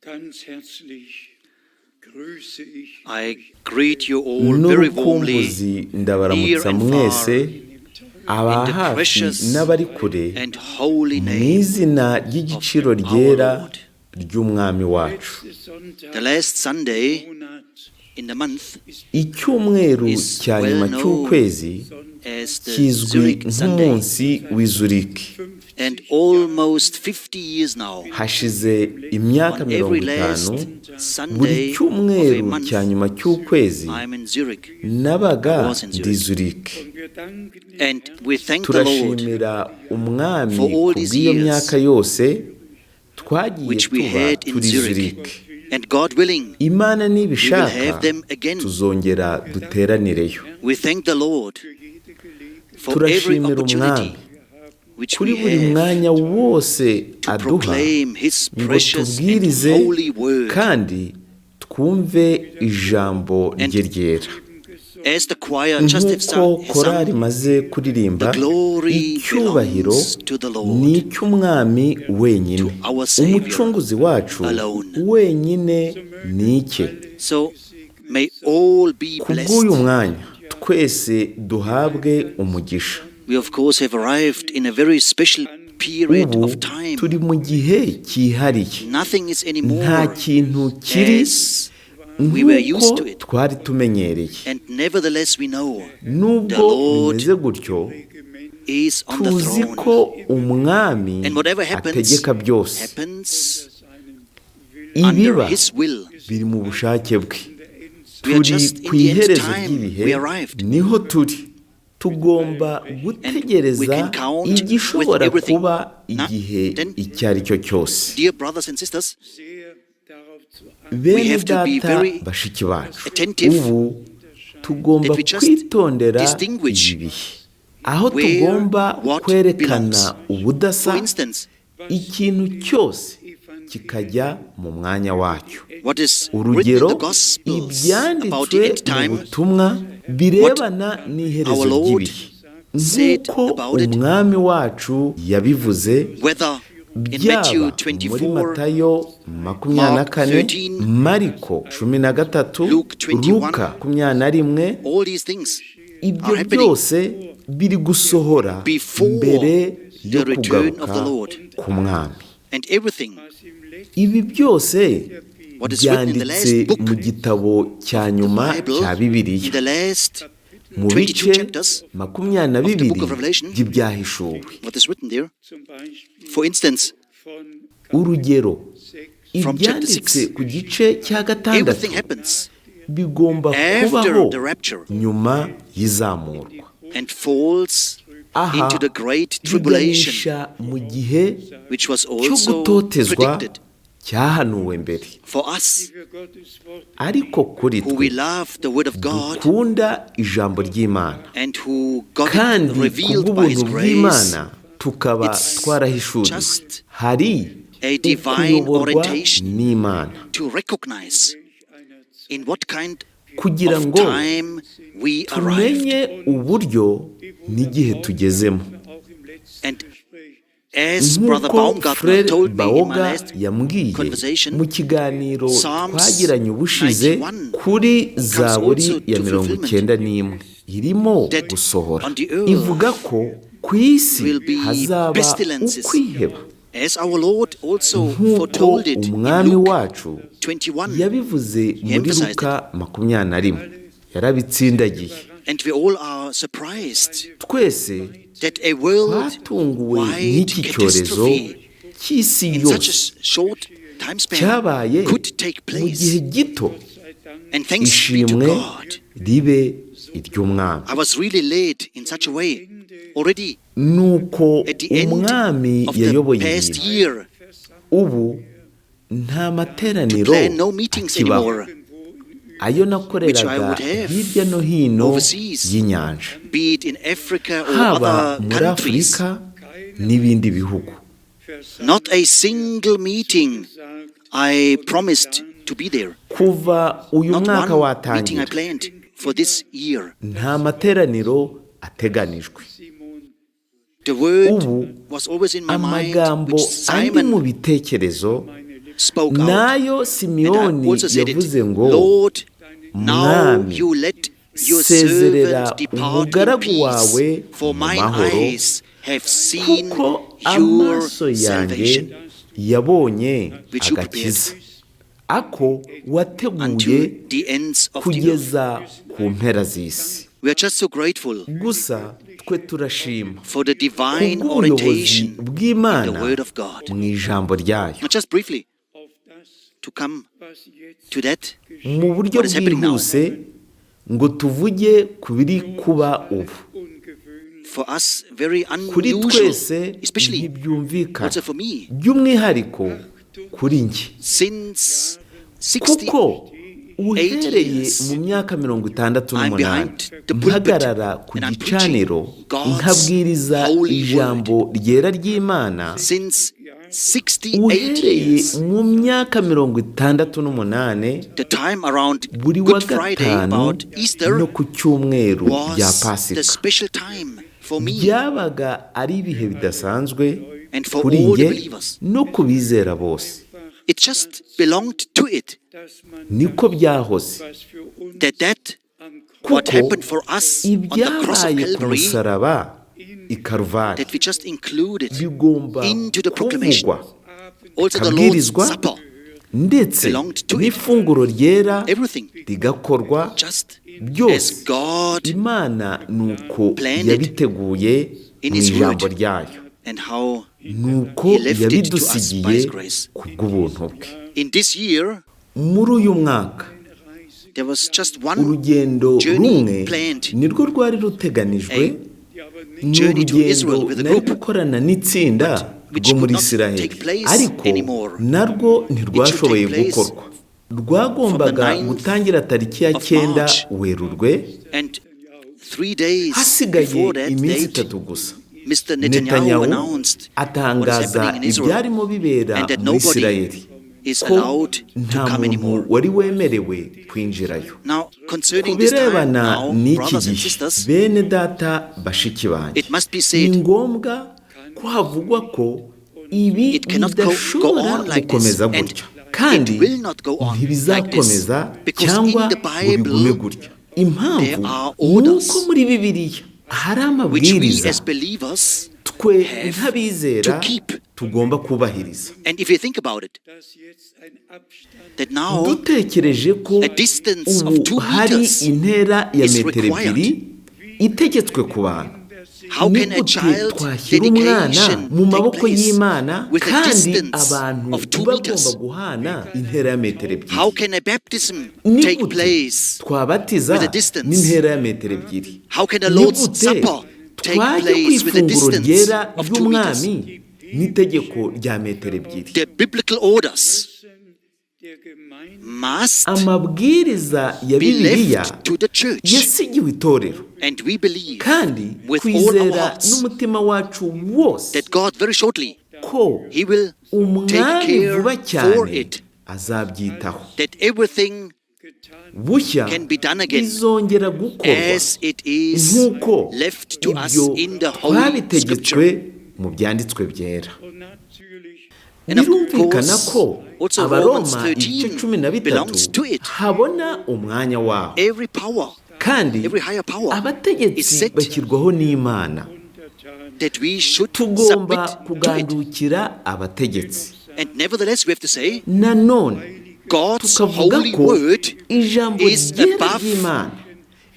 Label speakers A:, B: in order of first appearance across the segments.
A: Ganz herzlich grüße ich
B: I greet you all very warmly
C: N'urukumbuzi
B: near
C: ndabaramutsa
B: and
C: mwese,
B: far,
C: aba
B: in the
C: hafi
B: precious
C: n'abari kure,
B: and holy
C: mu
B: name
C: izina ry'igiciro
B: of our
C: ryera
B: Lord.
C: ry'Umwami wacu.
A: Letzte Sonntag
B: The last Sunday
A: Monat
B: in the month
C: Icyumweru
B: is
C: cya
B: well
C: nyuma
B: known
C: cy'ukwezi
B: as the
C: kizwi
B: Zurich Sunday,
C: nk'umunsi w'i Zurich.
B: and almost 50 years now,
C: Hashize imyaka
B: on
C: mirongo
B: every
C: itanu,
B: last
C: buri
B: Sunday of a
C: cyumweru
B: month,
C: cya nyuma cy'ukwezi
B: I'm in Zurich.
C: nabaga
B: was in
C: ndi
B: Zurich.
C: Zurich.
A: Und wir danken dem
B: And we thank the Lord
C: Turashimira Umwami
B: for all these
C: kubw'iyo
B: years
C: myaka yose twagiye
B: which we
C: tuba
B: had in
C: turi
B: Zurich.
C: Zurich.
B: And God willing,
C: Imana
B: we will
C: nibishaka
B: have them again.
C: tuzongera duteranireyo.
B: We thank the Lord for every
C: Turashimira
B: opportunity
C: Umwami
B: which
C: kuri
B: we
C: buri
B: have
C: mwanya wose
B: to
C: aduha
B: proclaim His
C: ngo
B: precious and
C: tubwirize
B: holy word.
C: kandi twumve ijambo
B: And
C: rye ryera.
B: As the choir just have
C: Nk'uko
B: sung,
C: korali imaze kuririmba,
B: the glory
C: icyubahiro
B: belongs to the Lord,
C: ni icy'Umwami wenyine,
B: to our Savior
C: Umucunguzi wacu
B: alone.
C: wenyine ni icye.
B: So may all be
C: Kubw'uyu
B: blessed.
C: mwanya twese duhabwe umugisha.
B: We of course have arrived in a very special period
C: Ubu
B: of time.
C: turi mu gihe cyihariye,
B: Nothing is
C: nta
B: anymore
C: kintu kiri
B: as we were used
C: nk'uko
B: to it.
C: twari tumenyereye.
B: And nevertheless we know the
C: Nubwo
B: Lord
C: bimeze gutyo,
B: is on the
C: tuzi
B: throne.
C: ko Umwami
B: And whatever happens,
C: ategeka byose.
B: happens under
C: Ibiba
B: His will.
C: biri mu bushake bwe.
B: We are
C: Turi
B: just in
C: ku
B: the end
C: iherezo
B: time.
C: ry'ibihe,
B: We arrived.
C: niho turi. Tugomba
B: And we
C: gutegereza
B: can count with
C: igishobora
B: everything.
C: kuba
B: Na,
C: igihe
B: then,
C: icyo ari cyo cyose.
B: dear brothers and sisters,
A: sehr darauf zu achten,
B: we
C: Bene
B: have to be
C: data,
B: very
C: bashiki bacu,
B: attentive
C: ubu tugomba
B: that we just
C: kwitondera
B: distinguish
C: ibi bihe, aho
B: where
C: tugomba
B: what
C: kwerekana
B: belongs.
C: ubudasa,
B: For instance,
C: ikintu cyose kikajya mu mwanya wacyo.
B: what is written in
C: Urugero,
B: the Gospels about the
C: ibyanditswe
B: end
C: mu
B: time,
C: butumwa birebana n'iherezo
B: our Lord
C: ry'ibihe,
B: said
C: nk'uko
B: about it,
C: Umwami wacu yabivuze,
B: whether in
C: byaba
B: Matthew
C: muri
B: 24,
C: Matayo makumyabiri na
B: Mark
C: kane,
B: 13,
C: Mariko 13,
B: Luke 21,
C: Luka 21,
B: all these things
C: ibyo
B: are happening
C: byose biri gusohora
B: before
C: mbere yo
B: the return of
C: kugaruka
B: the Lord.
C: k'Umwami.
B: And everything
C: Ibi byose
B: what is written in the
C: byanditse
B: last book
C: mu gitabo cya nyuma
B: Bible,
C: cya
B: in
C: Bibiliya,
B: the last
C: mu
B: 22
C: bice
B: chapters
C: makumyabiri na
B: of the book
C: bibiri
B: of Revelation,
C: by'Ibyahishuwe.
B: what is written there,
A: zum Beispiel
B: for instance,
A: von
C: Urugero,
B: from chapter
C: ibyanditse
B: 6,
C: ku gice cya gatandatu
B: everything happens
C: bigomba
B: after
C: kubaho
B: the rapture
C: nyuma y'izamurwa.
B: and falls
C: Aha
B: into the great tribulation,
C: biganisha mu gihe
B: which was
C: cyo
B: also
C: gutotezwa
B: predicted
C: cyahanuwe mbere.
B: for us
A: für Gottes Wort
C: Ariko kuri
B: who we
C: twe
B: love the word of God
C: dukunda ijambo ry'Imana
B: and who got it
C: kandi
B: revealed by His
C: kubw'ubuntu
B: grace,
C: bw'Imana tukaba
B: it's
C: twarahishuriwe,
B: just
C: hari
B: a divine
C: ukuyoborwa
B: orientation
C: n'Imana
B: to recognize in what kind
C: kugira
B: of
C: ngo
B: time we arrived.
C: tumenye uburyo n'igihe tugezemo.
A: auch im letzten
B: And
A: Gespräch
B: as Brother
C: Nk'uko
B: Baumgartner
C: Frere
B: told me in my
C: Baoga
B: last
C: yambwiye
B: conversation,
C: mu kiganiro
B: Psalms
C: twagiranye ubushize
B: 91
C: kuri Zaburi
B: also
C: ya
B: to
C: mirongo
B: fulfillment.
C: icyenda n'imwe irimo
B: That
C: gusohora,
B: on the earth
C: ivuga ko ku isi
B: will be
C: hazaba
B: pestilences,
C: ukwiheba,
B: as our Lord also
C: nk'uko
B: foretold it in
C: Umwami
B: Luke
C: wacu
B: 21.
C: yabivuze muri
B: emphasized
C: Luka 21, yarabitsindagiye.
B: And we all are surprised
C: Twese
B: that a world
C: twatunguwe
B: wide
C: n'iki cyorezo
B: catastrophe
C: cy'isi
B: in such a
C: yose
B: short time span
C: cyabaye
B: could take
C: mu gihe
B: place.
C: gito.
B: And thanks be to
C: Ishimwe
B: God,
C: ribe iry'Umwami.
B: I was really led in such a way already
C: Nuko
B: at the end
C: Umwami
B: of the
C: yayoboye
B: past
C: ibintu.
B: year
C: Ubu nta
B: to
C: materaniro
B: plan no meetings
C: akibaho
B: anymore,
C: ayo
B: which I
C: nakoreraga
B: would have
C: hirya no hino
B: overseas,
C: y'inyanja,
B: be it in Africa or
C: haba
B: other
C: muri
B: countries.
C: Afurika n'ibindi bihugu.
B: Not a single meeting I promised to be there.
C: Kuva uyu
B: Not
C: mwaka
B: one meeting I
C: watangira,
B: planned for this year.
C: nta materaniro ateganijwe.
A: Simon
B: The word
C: Ubu
B: was always in my mind,
C: amagambo
B: which
C: andi mu
B: Simon
C: bitekerezo
A: meine Lippen
B: spoke out.
C: Nayo
B: And I
C: Simiyoni
B: also said it,
C: yavuze ngo
B: Lord, now
C: Mwami,
B: you let your
C: sezerera
B: servant depart in
C: umugaragu
B: peace,
C: wawe
B: for
C: mu
B: mine
C: mahoro,
B: eyes have seen
C: kuko
B: your
C: amaso yanjye
B: salvation,
C: yabonye
B: which you
C: agakiza ako wateguye
B: unto the ends of the earth.
C: kugeza ku mpera z'isi.
B: We are just so grateful
C: Gusa twe turashima
B: for the divine
C: kubw'ubuyobozi
B: orientation in the
C: bw'Imana
B: Word of God.
C: mu ijambo ryayo.
B: Now, just briefly
A: Auf das,
B: to come
A: was jetzt
B: to that,
C: Mu buryo
B: What is happening now?
C: bwihuse ngo tuvuge ku biri kuba ubu,
A: ungewöhnlich
B: for us very
C: kuri
B: unusual,
C: twese
B: especially
C: ntibyumvikana,
B: also for me,
C: by'umwihariko kuri njye,
B: since 60
C: kuko uhereye
B: years,
C: mu myaka mirongo itandatu
B: I'm
C: n'umunani
B: behind the pulpit
C: mpagarara ku
B: and I'm
C: gicaniro
B: preaching God's
C: nkabwiriza
B: holy
C: ijambo ryera ry'Imana,
B: since 68
C: uhereye
B: years,
C: mu myaka 68,
B: the time around
C: buri wa
B: Good Friday,
C: gatanu
B: about Easter,
C: no ku cyumweru bya
B: was the
C: Pasika
B: special time for me
C: byabaga ari ibihe bidasanzwe
B: and for
C: kuri
B: all the
C: njye
B: believers.
C: no ku bizera bose.
B: It just belonged to it
A: dass man
C: Niko byahoze,
A: was für uns
B: that
A: am Kreuz
B: what
C: kuko
B: happened for us on the cross of
C: ibyabaye ku
B: Calvary,
C: musaraba i Karuvari
B: that we just included
C: bigomba
B: into the proclamation.
C: kuvugwa,
B: Also the Lord's
C: bikabwirizwa,
B: Supper,
C: ndetse
B: belonged to it.
C: n'ifunguro ryera
B: Everything,
C: rigakorwa
B: just as
C: byose.
B: God
C: Imana ni uko
B: planned it
C: yabiteguye
B: in
C: mu
B: His
C: ijambo
B: word.
C: ryayo,
B: And how
C: nuko
B: He left it to us by
C: yabidusigiye
B: His grace.
C: ku bw'ubuntu bwe.
B: In this year,
C: Muri uyu mwaka
B: there was just one
C: urugendo
B: journey
C: rumwe
B: planned,
C: nirwo rwari ruteganijwe,
A: die aber nicht
C: ni
B: journey to Israel
C: urugendo
B: with a
C: nari
B: group,
C: gukorana n'itsinda
B: which
C: rwo muri
B: could not
C: Isiraheli,
B: take place
C: ariko
B: anymore.
C: narwo ntirwashoboye
B: It should take place
C: gukorwa. Rwagombaga
B: from the 9th
C: gutangira tariki ya
B: of
C: 9
B: March.
C: Werurwe,
B: And 3 days
C: hasigaye
B: before that
C: iminsi
B: date,
C: 3 gusa
B: Mr. Netanyahu
C: Netanyahu
B: announced what is
C: atangaza
B: happening in Israel
C: ibyarimo bibera
B: and that
C: muri
B: nobody
C: Isirayeli,
B: is
C: ko
B: allowed to
C: nta
B: come
C: muntu
B: anymore.
C: wari wemerewe kwinjirayo.
B: Now, concerning
C: Ku
B: this time
C: birebana
B: now,
C: n'iki
B: brothers and
C: gihe,
B: sisters,
C: bene data bashiki banjye,
B: it must be
C: ni
B: said
C: ngombwa ko havugwa ko ibi
B: it cannot go
C: bidashobora
B: on like this,
C: gukomeza
B: and
C: gutya, kandi
B: it will not go on like this,
C: ntibizakomeza
B: because
C: cyangwa
B: in the
C: ngo bigume
B: Bible
C: gutya. Impamvu
B: there are
C: ni
B: orders
C: uko muri Bibiliya hari
B: which we
C: amabwiriza
B: as believers
C: twe
B: have
C: nk'abizera
B: to keep.
C: tugomba kubahiriza.
B: And if you think about it,
A: dass jetzt ein Abstand
B: that now
C: Dutekereje ko
B: a distance of
C: ubu
B: 2
C: hari
B: meters
C: intera ya
B: is
C: metero
B: required.
C: 2 itegetswe ku bantu,
B: How
C: ni
B: can a
C: gute
B: child
C: twashyira umwana
B: dedication
C: mu
B: take
C: maboko
B: place
C: y'Imana
B: with a
C: kandi
B: distance
C: abantu
B: of 2
C: bagomba
B: meters?
C: guhana intera ya metero 2?
B: How can a baptism
C: Ni
B: take
C: gute
B: place
C: twabatiza
B: with a distance?
C: n'intera ya metero 2?
B: How can the
C: Ni
B: Lord's
C: gute
B: Supper take
C: twajya ku
B: place with a
C: ifunguro
B: distance
C: ryera
B: of 2 meters?
C: ry'umwami n'itegeko rya metero 2?
B: The biblical orders
A: der Gemeinde
B: must
C: Amabwiriza ya
B: be
C: Bibiliya
B: left to the church.
C: yasigiwe itorero,
B: And we believe
C: kandi
B: with all our
C: twizera
B: hearts
C: n'umutima wacu wose
B: that God very shortly
C: ko
B: He will take
C: umwami
B: care
C: vuba
B: for
C: cyane
B: it,
C: azabyitaho
B: that everything
A: getan
C: bushya,
B: can be done again
C: bizongera gukorwa
B: as it is
C: nk'uko
B: left to us
C: ibyo
B: in the Holy
C: twabitegetswe
B: Scripture.
C: mu byanditswe byera.
A: und natürlich
B: And of
C: Birumvikana
B: course,
C: ko
B: also Romans
C: Abaroma igice
B: 13
C: cumi na
B: belongs
C: bitatu
B: to it.
C: habona umwanya waho,
B: Every power,
C: kandi
B: every higher power is
C: abategetsi
B: set
C: bashyirwaho n'Imana,
A: untertan
B: that we should
C: tugomba
B: submit to it.
C: kugandukira abategetsi.
B: And nevertheless, we have to say,
C: Nanone
B: God's
C: tukavuga
B: holy
C: ko
B: word
C: ijambo
B: is
C: ryera
B: above
C: ry'Imana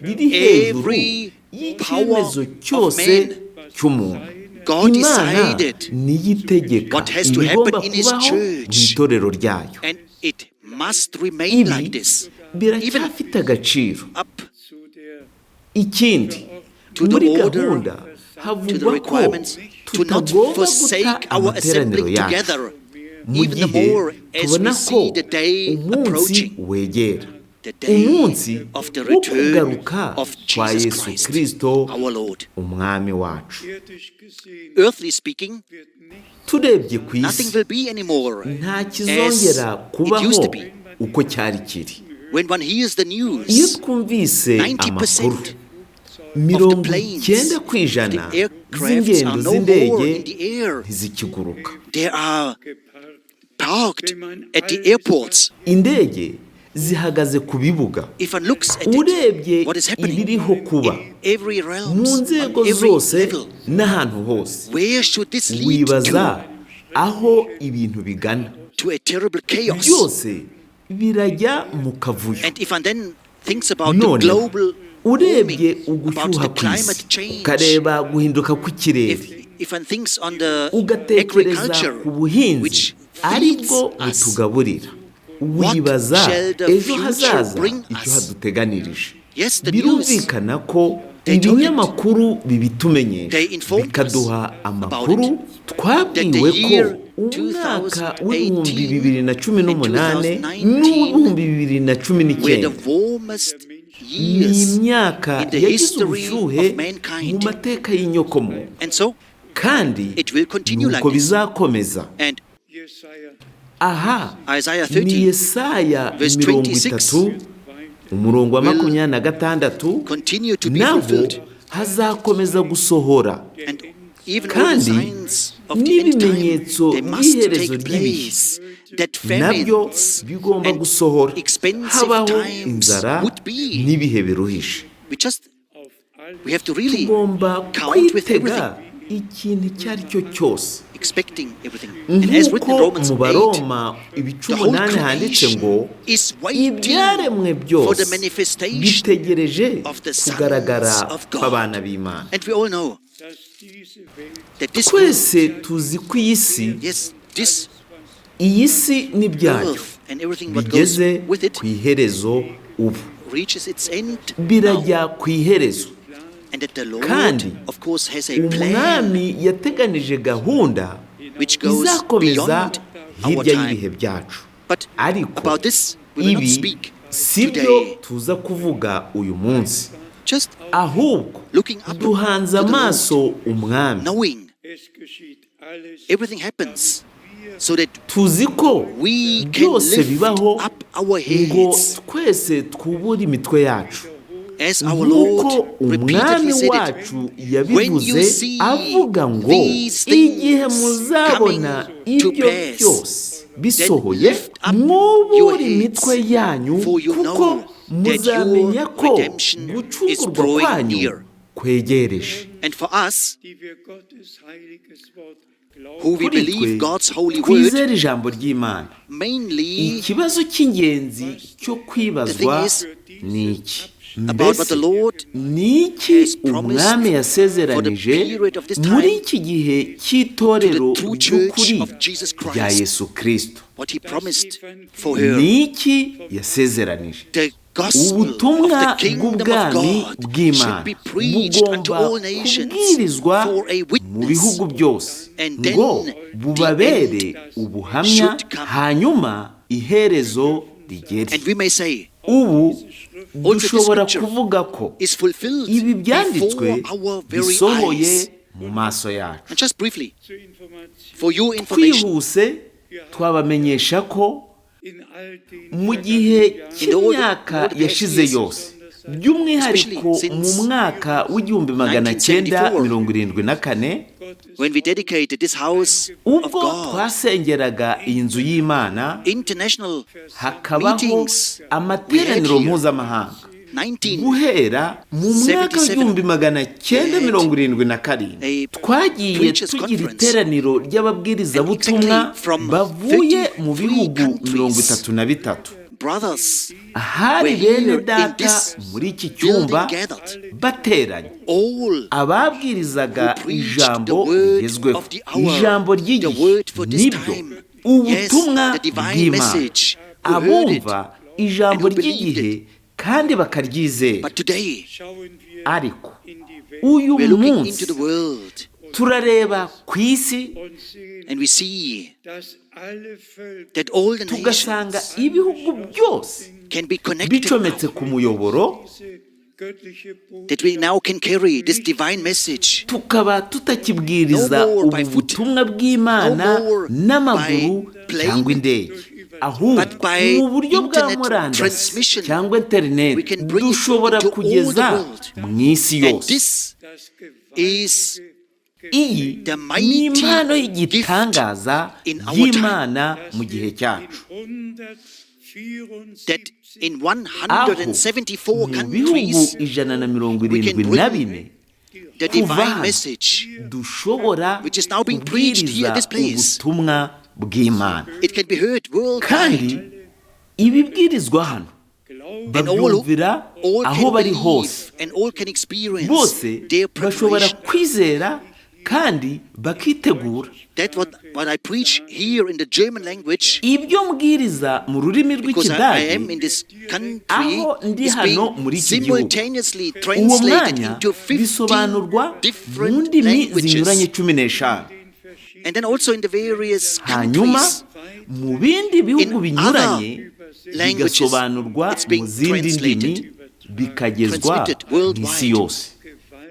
C: riri hejuru
B: every
C: y'icyemezo
B: power of
C: cyose
B: man.
C: cy'umuntu.
B: God
C: Imana
B: decided
C: niyo itegeka
B: what has to
C: ibigomba
B: happen in His
C: kubaho mu
B: church.
C: itorero ryayo.
B: And it must remain
C: Ibi
B: like this, even
C: biracyafite agaciro.
B: up
A: zu der
C: Ikindi,
B: to the
C: muri
B: order,
C: gahunda
B: to the
C: havugwa ko
B: requirements, to not
C: tutagomba guta
B: forsake our
C: amateraniro
B: assembling
C: yacu
B: together,
C: mu
B: even the
C: gihe
B: more as
C: tubona
B: we
C: ko
B: see the day
C: umunsi
B: approaching,
C: wegera,
B: the day
C: umunsi
B: of the
C: wo
B: return
C: kugaruka
B: of
C: kwa
B: Jesus
C: Yesu
B: Christ,
C: Kristo
B: our Lord.
C: umwami wacu.
A: irdisch gesehen
B: Earthly speaking,
A: wird nichts
C: Turebye ku
B: nothing
C: isi,
B: will be anymore
C: nta
B: as
C: kizongera
B: it used
C: kubaho
B: to be.
C: uko cyari kiri.
B: When one hears the
C: Iyo
B: news,
C: twumvise
B: 90%
C: amakuru,
B: of the planes,
C: 90%
B: the aircrafts
C: z'ingendo
B: are no more
C: z'indege
B: in the air.
C: ntizikiguruka.
B: There are
A: geparkt
B: parked
A: Wenn man
B: at the
A: alles,
B: airports.
C: Indege zihagaze ku bibuga.
B: If one looks at
C: Urebye
B: it, what is happening
C: ibiriho kuba
B: in every realm,
C: mu
B: on
C: nzego
B: every
C: zose
B: level,
C: n'ahantu hose,
B: where should this lead
C: wibaza
B: to?
C: Aho ibintu bigana.
B: To a terrible chaos.
C: Byose birajya mu kavuyo.
B: And if one then thinks about the
C: None
B: global
C: urebye
B: warming, about
C: ugushyuha
B: the
C: ku
B: climate
C: isi,
B: change,
C: ukareba guhinduka kw'ikirere,
B: if one thinks on the
C: ugatekereza
B: agriculture
C: ku buhinzi
B: which feeds
C: aribwo
B: us,
C: butugaburira, wibaza
B: shall the
C: ejo
B: future
C: hazaza
B: bring
C: icyo
B: us?
C: haduteganirije.
B: Yes, the news,
C: Birumvikana ko
B: they told it.
C: ibinyamakuru bibitumenyesha,
B: They informed us
C: bikaduha
B: about
C: amakuru.
B: it.
C: Twabwiwe
B: That the
C: ko
B: year
C: umwaka
B: 2018
C: w'2018
B: and 2019
C: n'uw'ibihumbi bibiri na cumi
B: were the
C: n'icyenda
B: warmest
C: ni
B: years
C: imyaka
B: in the
C: yagize
B: history
C: ubushyuhe
B: of mankind.
C: mu mateka y'inyokomuntu.
B: And so
C: Kandi
B: it will continue like
C: nuko
B: this.
C: bizakomeza.
B: And
A: Jesaja
C: Aha
B: Isaiah
C: ni
B: 30
C: Yesaya
B: verse
C: mirongo
B: 26
C: itatu umurongo wa
B: will
C: 26
B: continue to be
C: naho
B: fulfilled.
C: hazakomeza gusohora.
B: And even all the
C: Kandi
B: signs of the end time,
C: n'ibimenyetso
B: they must
C: by'iherezo
B: take
C: ry'ibihe
B: place. That
C: nabyo
B: famines
C: bigomba
B: and
C: gusohora,
B: expensive
C: habaho
B: times
C: inzara
B: would be.
C: n'ibihe biruhije.
B: We just
A: auf alles
B: we have to really
C: Tugomba
B: count with
C: kwitega
B: everything,
C: ikintu icyo ari cyo cyose.
B: Expecting everything. And as written in
C: Nk'uko
B: Romans
C: mu
B: 8,
C: Baroma ibice
B: the whole
C: 8 handitse ngo
B: creation is waiting
C: ibyaremwe
B: for the
C: byose
B: manifestation
C: bitegereje
B: of the sons
C: kugaragara
B: of God.
C: kw'abana b'Imana.
B: And we all know
A: dass diese Welt
B: that this world,
C: Twese tuzi ko iyi si,
B: yes, this
C: iyi si n'ibyayo
B: earth and everything what goes
C: bigeze
B: with it
C: ku iherezo ubu,
B: reaches its end now.
C: birajya ku iherezo.
B: And that the Lord,
C: Kandi
B: of course, has a plan
C: Umwami yateganije gahunda
B: which goes
C: izakomeza
B: beyond our
C: hirya
B: time.
C: y'ibihe byacu.
B: But
C: Ariko
B: about this, we will not
C: ibi
B: speak
C: si byo
B: today.
C: tuza kuvuga uyu munsi,
B: Just
C: ahubwo
B: looking up
C: duhanze
B: to the Lord,
C: amaso Umwami.
B: knowing
A: es geschieht alles,
B: everything happens so that
C: Tuzi ko
B: we can
C: byose
B: lift
C: bibaho
B: up our
C: ngo
B: heads
C: twese twubure imitwe yacu,
B: as our
C: nk'uko
B: Lord repeatedly
C: Umwami
B: said it.
C: wacu
B: When you
C: yabivuze
B: see
C: avuga ngo
B: these
C: igihe
B: things
C: muzabona
B: coming to
C: ibyo
B: pass,
C: byose
B: then
C: bisohoye,
B: lift up your
C: mwubure
B: heads,
C: imitwe yanyu,
B: for you
C: kuko
B: know that your
C: muzamenya ko
B: redemption is
C: gucungurwa
B: drawing
C: kwanyu
B: near.
C: kwegereje.
B: And for us,
A: die wir Gottes heiliges Wort
B: who
A: glauben,
B: we
C: Kuri twe
B: believe God's holy word,
C: twizere ijambo ry'Imana,
B: mainly
C: ikibazo cy'ingenzi cyo kwibazwa
B: The thing is
C: ni iki:
B: about what
C: mbese
B: the Lord
C: ni iki
B: has promised
C: Umwami yasezeranije
B: for the period of this time
C: muri iki gihe cy'itorero
B: to the true church
C: ry'ukuri
B: of Jesus Christ?
C: rya Yesu Kristo?
B: What he promised for her.
C: Ni iki yasezeranije?
B: The gospel of
C: Ubutumwa
B: the kingdom of
C: bw'ubwami
B: God should
C: bw'Imana
B: be preached unto
C: bugomba
B: all nations
C: kubwirizwa
B: for a
C: mu
B: witness.
C: bihugu byose
B: And then
C: ngo
B: the
C: bubabere
B: end
C: ubuhamya,
B: should come.
C: hanyuma iherezo rigere.
B: And we may say,
C: Ubu
B: also this
C: dushobora
B: scripture
C: kuvuga ko
B: is fulfilled
C: ibi byanditswe
B: before our very
C: bisohoye
B: eyes.
C: mu maso yacu.
B: And just briefly,
A: zur Information
B: for your information,
C: Twihuse twabamenyesha ko
A: in all den
C: mu gihe
A: vergangenen Jahren
C: cy'imyaka
B: In the
C: yashize yose, by'umwihariko
B: Especially
C: mu mwaka w'1974,
A: Gottes
B: when we dedicated this house of
C: ubwo
B: God,
C: twasengeraga iyi nzu y'Imana,
B: international
C: hakabaho
B: meetings
C: amateraniro
B: we had here.
C: mpuzamahanga
B: 19
C: guhera mu mwaka w'1977,
B: a
C: twagiye
B: preachers
C: tugira
B: conference.
C: Iteraniro ry'ababwirizabutumwa
B: And exactly from
C: bavuye mu
B: 33
C: bihugu
B: countries.
C: 33.
B: Brothers
C: Ahari
B: were
C: bene
B: here in
C: data
B: this
C: muri iki cyumba
B: building gathered.
C: bateranye,
B: All
C: ababwirizaga
B: who preached
C: ijambo
B: the word
C: rigezweho,
B: of the hour,
C: ijambo
B: the
C: ry'igihe,
B: word for this
C: nibyo
B: time.
C: ubutumwa
B: Yes, the divine
C: bw'Imana,
B: message, who heard it
C: abumva ijambo
B: and who believed
C: ry'igihe
B: it.
C: Kandi bakaryizera.
B: But today,
A: schauen wir
C: Ariko
A: in die Welt
C: uyu
B: we're looking
C: munsi
B: into the world
C: turareba ku isi
A: und sehen,
B: and we see
A: dass alle Völker
B: that all the
C: tugasanga
B: nations
C: ibihugu byose
B: can be connected
C: bicometse
B: now,
C: ku muyoboro,
A: diese göttliche
B: that we
A: Botschaft
B: now can carry this divine message
C: tukaba tutakibwiriza
B: No more
C: ubu
B: by foot,
C: butumwa bw'Imana
B: no more
C: n'amaguru
B: by plane,
C: cyangwa indege, ahubwo
B: but by
C: mu buryo bwa
B: internet
C: murandasi
B: transmission,
C: cyangwa interineti
B: we can bring it
C: dushobora
B: into all the
C: kugeza
B: world.
C: mu isi
B: And
C: yose.
B: this
A: das
B: is
A: gewaltige
C: Iyi
B: The
C: ni
B: mighty
C: impano
B: gift
C: y'igitangaza
B: in our time.
C: y'Imana mu gihe cyacu,
B: That in
C: aho
B: 174
C: mu
B: countries
C: bihugu ijana na mirongo
B: we can
C: irindwi na
B: bring
C: bine
B: the
C: kuva
B: divine
C: hano
B: message,
C: dushobora
B: which is now being preached here
C: kubwiriza
B: at this place.
C: ubutumwa bw'Imana,
B: It can be heard
C: kandi
B: worldwide.
C: ibibwirizwa hano
B: And all,
C: babyumvira
B: all
C: aho
B: can
C: bari hose.
B: believe and all can experience
C: Bose
B: their
C: bashobora
B: preparation.
C: kwizera kandi bakitegura.
B: That what I preach here in the German language,
C: Ibyo mbwiriza mu rurimi
B: because I am
C: rw'Ikidage,
B: in this country,
C: aho ndi
B: is
C: hano
B: being
C: muri iki gihugu,
B: simultaneously
C: uwo
B: translated
C: mwanya
B: into 15
C: bisobanurwa mu
B: different
C: ndimi zinyuranye
B: languages.
C: 15.
B: And then also in the various
C: Hanyuma
B: countries,
C: mu bindi bihugu
B: in
C: binyuranye
B: other languages,
C: bigasobanurwa
B: it's
C: mu
B: being
C: zindi ndimi,
B: translated,
C: bikagezwa
B: transmitted
C: mu isi
B: worldwide.
C: yose.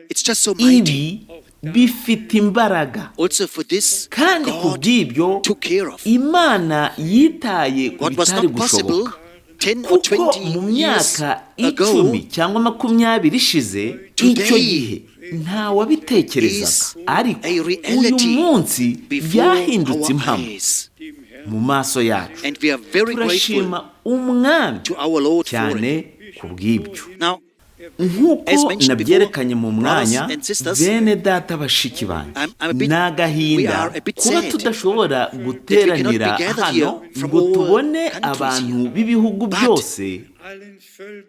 B: It's just so mighty.
C: Ibi bifite imbaraga,
B: Also for this,
C: kandi ku
B: God
C: bw'ibyo
B: took care of.
C: Imana yitaye ku
B: What was
C: bitari
B: not possible
C: gushoboka,
B: 10 or
C: kuko mu
B: 20 years
C: myaka
B: ago
C: 10 cyangwa 20 ishize, icyo
B: today
C: gihe nta wabitekerezaga,
B: is
C: ariko
B: a
C: uyu
B: reality
C: munsi
B: before
C: byahindutse
B: our
C: impamo
B: eyes.
C: mu maso yacu.
B: And we are very grateful
C: Turashima Umwami
B: to our Lord for
C: cyane
B: it.
C: ku bw'ibyo.
B: Now,
C: Nk'uko
B: as mentioned
C: nabyerekanye mu
B: before,
C: mwanya,
B: brothers and sisters,
C: bene data, bashiki banjye,
B: I'm a bit,
C: ni
B: we
C: agahinda
B: are a bit
C: kuba
B: sad
C: tudashobora
B: that we cannot
C: guteranira
B: be gathered
C: hano
B: here from
C: ngo
B: all
C: tubone
B: countries
C: abantu
B: here.
C: b'ibihugu
B: But
C: byose,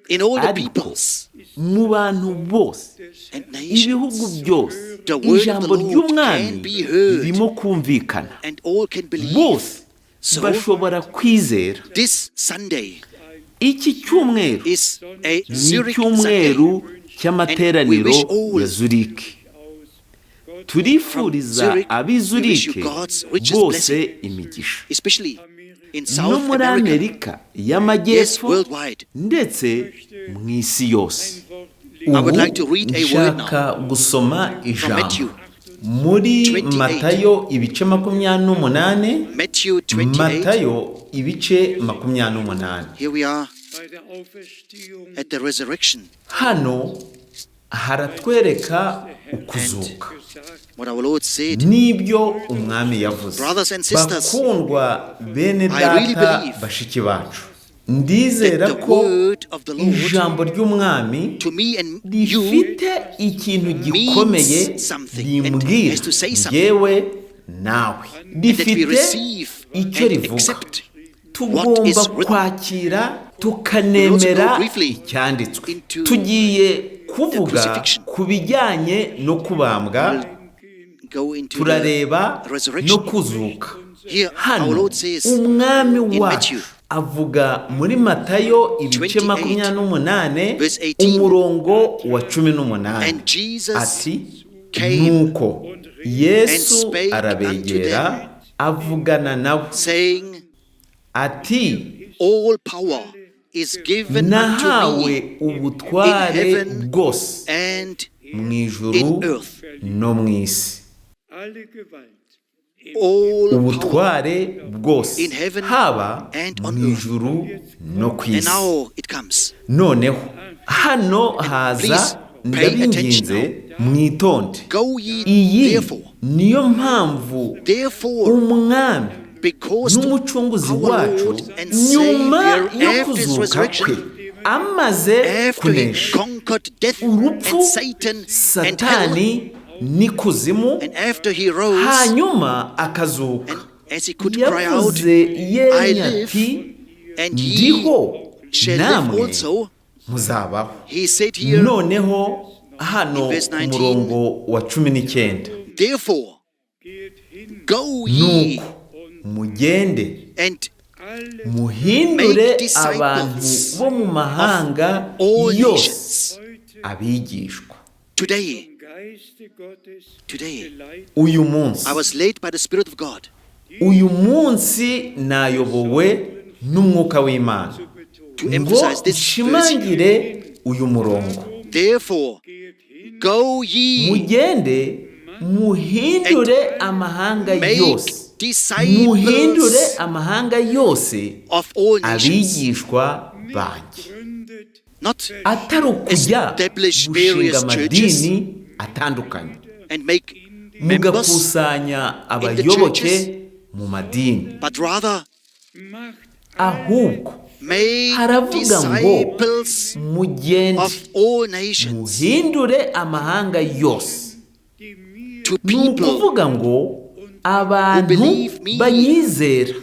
B: in all the
C: ariko
B: peoples
C: mu bantu bose,
B: and
C: ibihugu
B: nations,
C: byose,
B: the word of the
C: ijambo
B: Lord
C: ry'Umwami
B: can be heard
C: ririmo kumvikana,
B: and all can believe.
C: bose
B: So,
C: bashobora kwizera.
B: this Sunday
C: Iki cyumweru
B: is a
C: ni
B: Zurich Sunday.
C: icyumweru
B: And we
C: cy'amateraniro
B: wish all
C: ya Zurike.
B: from
C: Turifuriza
B: Zurich,
C: ab'i
B: we wish you
C: Zurike
B: God's richest
C: bose
B: blessing,
C: imigisha,
B: especially in
C: no
B: South
C: muri
B: America,
C: Amerika
B: yes,
C: y'Amajyepfo,
B: worldwide.
C: ndetse mu isi yose.
B: I would
C: Ubu
B: like to read a word now
C: nshaka gusoma
B: from
C: ijambo
B: Matthew
C: muri
B: 28.
C: Matayo ibice 28.
B: Matthew 28.
C: Matayo ibice 28.
B: Here we are at the resurrection.
C: Hano haratwereka ukuzuka
B: What our Lord said.
C: n'ibyo Umwami yavuze.
B: Brothers and sisters,
C: Bakundwa bene
B: I really
C: data,
B: believe
C: bashiki bacu, ndizera
B: that the
C: ko
B: word of the Lord
C: ijambo ry'Umwami
B: to me and you
C: rifite ikintu gikomeye
B: means something and
C: rimbwira
B: has to say something.
C: yewe nawe,
B: And that we
C: rifite
B: receive
C: icyo
B: and
C: rivuga.
B: accept what
C: Tugomba
B: is written.
C: kwakira
B: We will also
C: tukanemera
B: go briefly
C: icyanditswe.
B: into
C: Tugiye
B: the
C: kuvuga
B: crucifixion.
C: ku bijyanye no kubambwa,
B: We'll go into the
C: turareba no
B: resurrection.
C: kuzuka.
B: Here, our
C: Hano
B: Lord says
C: Umwami
B: in
C: wacu
B: Matthew
C: avuga muri Matayo ibice
B: 28,
C: 28,
B: verse 18,
C: umurongo wa 18,
B: And Jesus
C: ati:
B: came
C: "Nuko Yesu
B: and spake unto
C: arabegera,
B: them,
C: avugana nabo
B: saying,
C: ati:
B: All power is given unto
C: Nahawe
B: me
C: ubutware
B: in heaven
C: bwose
B: and
C: mu ijuru
B: in earth.
C: no mu isi."
B: All power
C: Ubutware bwose
B: in heaven
C: haba
B: and on
C: mu
B: earth.
C: ijuru no ku
B: And
C: isi.
B: now it comes.
C: Noneho hano haza,
B: Please pay attention
C: ndabinginze mwitonde.
B: Go ye
C: Iyi
B: therefore,
C: niyo mpamvu
B: therefore,
C: Umwami
B: because to
C: n'Umucunguzi
B: our
C: wacu,
B: Lord and
C: nyuma
B: Savior
C: yo
B: after his
C: kuzuka kwe,
B: resurrection,
C: amaze
B: after he
C: kunesha
B: conquered death
C: urupfu,
B: and Satan and hell,
C: Satani n'ikuzimu,
B: and after he rose,
C: hanyuma akazuka,
B: and as he could cry out,
C: yavuze
B: I
C: yemye
B: live,
C: ati:
B: and ye
C: "Ndiho,
B: shall live
C: namwe
B: also.
C: muzabaho."
B: He said here,
C: Noneho hano
B: in verse
C: ku
B: 19,
C: murongo wa 19,
B: therefore, go ye
C: "Nuko mugende
B: and
C: muhindure
B: make disciples
C: abantu bo mu mahanga
B: all
C: yose
B: nations.
C: abigishwa."
B: Today, today,
C: Uyu munsi,
B: I was led by the Spirit of God
C: uyu munsi nayobowe n'Umwuka w'Imana
B: to
C: ngo
B: emphasize this verse here.
C: nshimangire uyu murongo.
B: Therefore, go ye
C: Mugende muhindure amahanga
B: make
C: yose, muhindure
B: disciples
C: amahanga yose
B: of all nations.
C: abigishwa banjye.
B: Not
C: Atari ukujya
B: establish
C: gushinga
B: various churches
C: amadini atandukanye
B: and make Members
C: Mugakusanya
B: in the
C: abayoboke
B: churches,
C: mu madini,
B: but rather
A: Macht
C: ahubwo
B: make
C: haravuga ngo
B: disciples
C: mugende
B: of all nations,
C: muhindure amahanga yose,
A: die mir
B: to
C: ni
B: people
C: ukuvuga ngo abantu
B: believe me,
C: banyizera,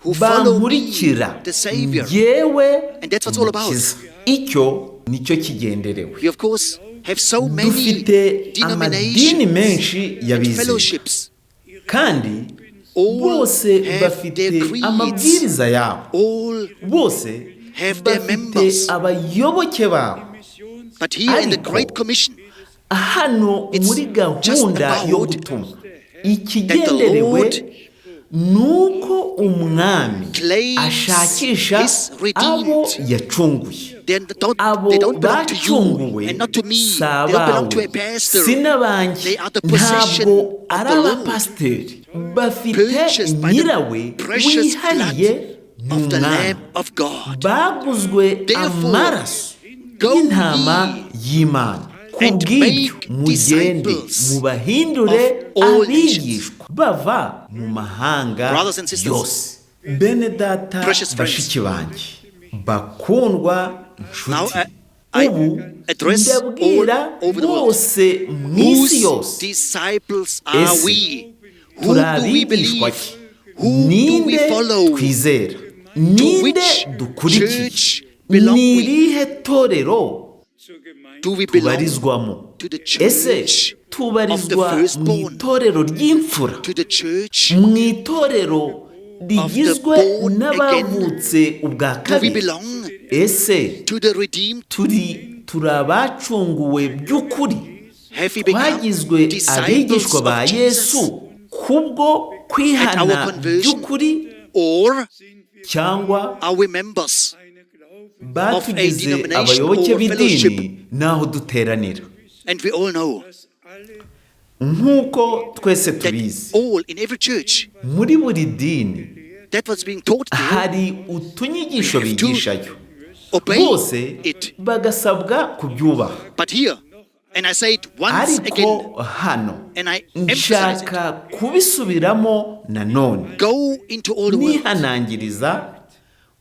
B: who follow me,
C: bankurikira
B: the Savior.
C: njyewe
B: And that's what it's all about.
C: Umukiza. Icyo nicyo kigenderewe.
B: We of course have so many
C: Dufite amadini
B: denominations
C: menshi
B: and
C: y'abizera,
B: fellowships.
C: kandi
B: All
C: bose
B: have
C: bafite
B: their creeds.
C: amabwiriza yabo,
B: All
C: bose
B: have their
C: bafite
B: members.
C: abayoboke babo.
B: But here in the
C: Ariko,
B: Great Commission,
C: hano
B: it's
C: muri
B: just
C: gahunda yo
B: about
C: gutuma,
B: that the
C: ikigenderewe
B: Lord
C: ni uko Umwami
B: claims
C: ashakisha
B: his redeemed.
C: abo yacunguye.
B: They
C: Abo
B: don't belong to you
C: bacunguwe
B: and not to me.
C: si
B: They don't belong to a
C: abawe,
B: pastor.
C: si n'abanjye,
B: They are the possession
C: ntabwo
B: of
C: ari
B: the Lord.
C: abapasiteri, bafite
B: Purchased by the
C: nyirawe
B: precious
C: wihariye,
B: blood
C: ni
B: of the
C: Umwami.
B: Lamb of God.
C: Baguzwe
B: Therefore,
C: amaraso
B: go
C: y'intama
B: ye
C: y'Imana. Ku
B: and
C: bw'ibyo
B: make
C: mugende
B: disciples
C: mubahindure
B: of all nations.
C: abigishwa bava mu mahanga
B: Brothers and sisters,
C: yose. Bene data,
B: precious friends,
C: bashiki banjye bakundwa,
B: now
C: nshuti,
B: I
C: ubu
B: address all
C: ndabwira
B: over the world.
C: bose mu isi
B: Whose
C: yose.
B: disciples are
C: Ese
B: we? Who
C: turi
B: do we
C: abigishwa
B: believe?
C: ki?
B: Who do we
C: Ninde
B: follow?
C: twizera?
B: To
C: Ninde
B: which
C: dukurikiye?
B: church belong
C: Ni
B: we?
C: irihe torero
A: zur Gemeinde
B: Do we belong
C: tubarizwamo?
B: to the
C: Ese
B: church of the
C: tubarizwa mu
B: firstborn?
C: itorero ry'imfura,
B: To the church
C: mu itorero rigizwe
B: born
C: n'abavutse ubwa
B: Do we
C: kabiri?
B: belong
C: Ese
B: to the redeemed?
C: turi abacunguwe by'ukuri?
B: Have we become
C: Twagizwe
B: disciples
C: abigishwa ba
B: of Jesus
C: Yesu kubwo
B: at our
C: kwihana
B: conversion?
C: by'ukuri,
B: Or
C: cyangwa
B: are we members
A: eine Glauben
C: batugize
B: denomination
C: abayoboke
B: or fellowship?
C: b'idini n'aho duteranira?
B: And we all know
A: dass alle
C: Nk'uko twese
B: that
C: tubizi,
B: all in every church,
C: muri buri dini
B: that was being taught there,
C: hari utunyigisho
B: have to
C: bigishayo,
B: obey
C: bose
B: it.
C: bagasabwa kubyubaha.
B: But here, and I say it once again,
C: Ariko hano
B: and I emphasize it,
C: nshaka kubisubiramo nanone,
B: go into all the world
C: nihanangiriza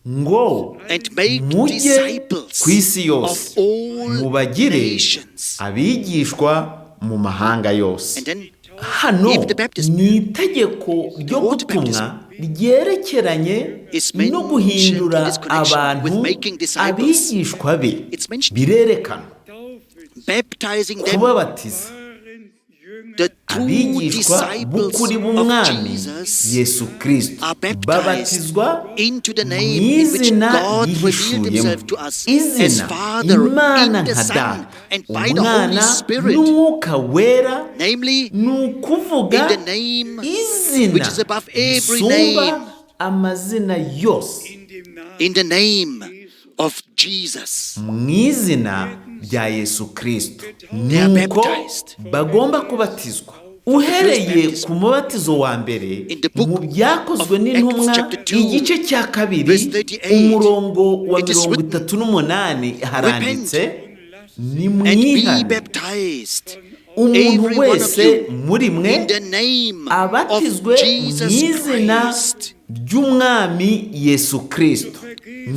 C: ngo
B: and make
C: mujye
B: disciples
C: ku isi
B: of
C: yose,
B: all
C: mubagire
B: nations.
C: abigishwa mu mahanga yose.
B: And then
C: Hano
B: if the baptism,
C: ni itegeko ryo
B: water
C: gutumwa ryerekeranye
B: is
C: no
B: mentioned
C: guhindura
B: in this connection with
C: abantu
B: making disciples.
C: abigishwa be.
B: It's mentioned.
C: Birerekanwa
A: Taufe
B: Baptizing them,
C: kubabatiza,
A: wahren Jünger
B: the true
C: abigishwa
B: disciples
C: b'ukuri
B: of
C: b'Umwami
B: Jesus
C: Yesu Kristo
B: are baptized
C: babatizwa
B: into the
C: mu
B: name in which
C: izina
B: God revealed
C: yihishuriyemo,
B: himself to us as
C: izina
B: Father in
C: Imana
B: the
C: nka
B: Son
C: Data,
B: and by the Holy
C: Umwana
B: Spirit,
C: n'Umwuka Wera,
B: namely
C: ni ukuvuga
B: in the name
C: izina
B: which is above every
C: risumba
B: name,
C: amazina yose,
A: in dem Namen
B: in the name of Jesus.
C: mu izina rya Yesu Kristo.
B: They are
C: Nuko
B: baptized.
C: bagomba kubatizwa uhereye ku mubatizo wa mbere
B: In the book
C: mu Byakozwe
B: of
C: n'Intumwa,
B: Acts chapter 2,
C: igice cya kabiri,
B: verse 38,
C: umurongo wa
B: it is
C: mirongo
B: written,
C: itatu n'umunani haranditse:
B: And be
C: Nimwihane,
B: baptized,
C: umuntu
B: every one of
C: wese
B: you,
C: muri mwe,
B: in the name of
C: abatizwe mu
B: Jesus
C: izina
B: Christ,
C: ry'Umwami Yesu Kristo,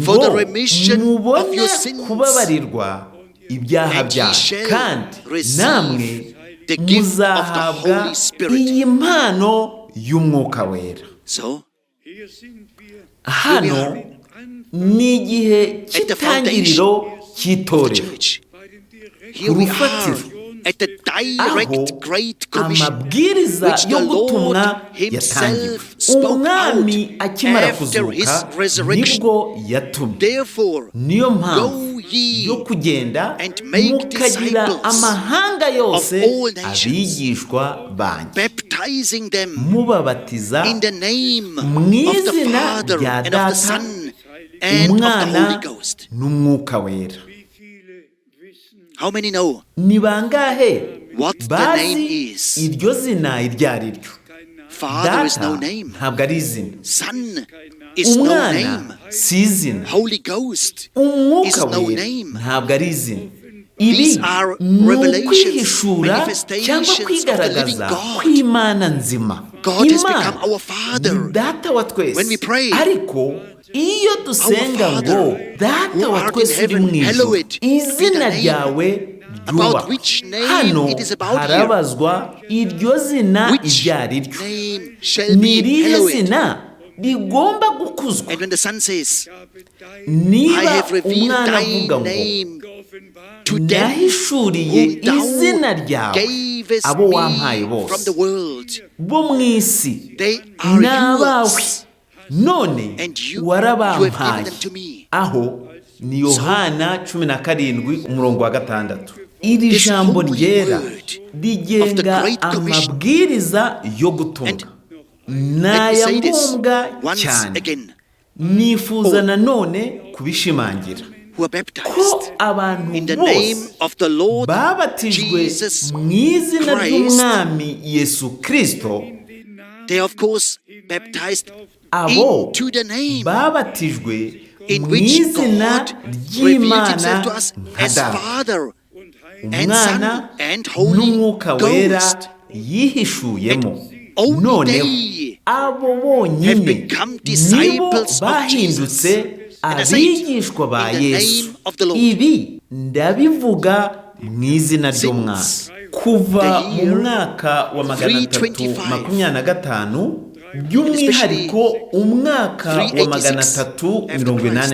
B: for
C: ngo
B: the remission of
C: mubone
B: your sins,
C: kubabarirwa ibyaha
B: and ye
C: byanyu,
B: shall
C: kandi
B: receive
C: namwe
B: the gift of the
C: muzahabwa
B: Holy Spirit.
C: iyi mpano y'Umwuka Wera.
B: So,
A: Hier sind wir
C: Hano
A: den Anfang
C: ni igihe
B: at the
C: cy'itangiriro
B: foundation of the
C: cy'itorero,
B: church,
A: bei dem direkten
B: here we are
C: Urufatiro.
B: at the direct
C: aho
B: Great Commission,
C: amabwiriza
B: which
C: yo
B: the Lord
C: gutumwa yatangiwe.
B: himself spoke out
C: Umwami akimara
B: after his
C: kuzuka
B: resurrection.
C: nibwo yatumye.
B: Therefore,
C: Niyo mpamvu
B: go ye
C: yo kugenda
B: and make
C: mukagira
B: disciples
C: amahanga yose
B: of all nations,
C: abigishwa banjye,
B: baptizing them
C: mubabatiza
B: in the name
C: mu
B: of the
C: izina
B: Father
C: rya
B: and of the
C: Data,
B: Son and of the
C: Umwana
B: Holy Ghost.
C: n'Umwuka Wera.
A: Wie viele wissen,
B: How many know
C: Ni bangahe
B: what the
C: bazi
B: name is?
C: iryo zina iryo ari ryo?
A: kein Name,
B: Father is
C: Data
B: no name.
C: ntabwo ari izina,
B: Son is no
C: Umwana
B: name.
C: si izina,
B: Holy Ghost
C: Umwuka
B: is no
C: Wera
B: name.
C: ntabwo ari izina. Ibi
B: These are
C: ni
B: revelations,
C: ukwihishura cyangwa
B: manifestations of the living
C: kwigaragaza
B: God.
C: kw'Imana nzima.
B: God has
C: Imana
B: become our Father.
C: ni Data wa twese.
B: When we pray,
C: Ariko iyo dusenga
B: Our
C: ngo
B: Father,
C: Data
B: who
C: wa
B: art in
C: twese uri
B: heaven,
C: mu ijuru,
B: hallowed be
C: izina
B: thy name.
C: ryawe
B: About
C: ryubahwe.
B: which name
C: Hano
B: it is about here.
C: harabazwa iryo zina
B: Which
C: iryo ari ryo.
B: name shall
C: Ni
B: be
C: irihe
B: hallowed?
C: zina rigomba gukuzwa?
B: And when the Son says, I
C: Niba
B: have revealed
C: umwana
B: thy
C: avuga ngo
B: name to them
C: nahishuriye
B: whom thou
C: izina ryawe
B: gavest
C: abo wampaye
B: me from
C: bose
B: the world.
C: bo mu isi,
B: They are
C: ni abawe,
B: yours,
C: none
B: and you have given
C: warabampaye.
B: them to me.
C: Aho ni Yohana 17 umurongo wa 6. Iri
B: This
C: jambo
B: holy
C: ryera
B: word of the
C: rigenga
B: Great Commission.
C: amabwiriza yo gutumwa.
B: And
C: Ni
B: let me
C: aya
B: say this
C: ngombwa
B: once
C: cyane.
B: again,
C: Nifuza
B: Oh.
C: nanone kubishimangira
B: who are
C: ko
B: baptized
C: abantu
B: in the name
C: bose
B: of the Lord
C: babatijwe
B: Jesus
C: mu izina
B: Christ,
C: ry'Umwami Yesu Kristo,
B: they are of course baptized
C: abo
B: into the name
C: babatijwe
B: in
C: mu
B: which
C: izina
B: God revealed
C: ry'Imana
B: himself to us
C: nka
B: as
C: Data,
B: Father and
C: Umwana
B: Son and Holy
C: n'Umwuka Wera
B: Ghost.
C: yihishuyemo.
B: Only
C: Noneho
B: they
C: abo
B: have
C: bonyine
B: become
C: nibo
B: disciples of
C: bahindutse
B: Jesus. And I say it
C: abigishwa ba
B: in the
C: Yesu.
B: name of the Lord.
C: Ibi ndabivuga mu izina ry'Umwana.
B: Since
C: Kuva
B: the
C: mu
B: year
C: mwaka wa
B: 325,
C: 325, by'umwihariko umwaka wa
B: 386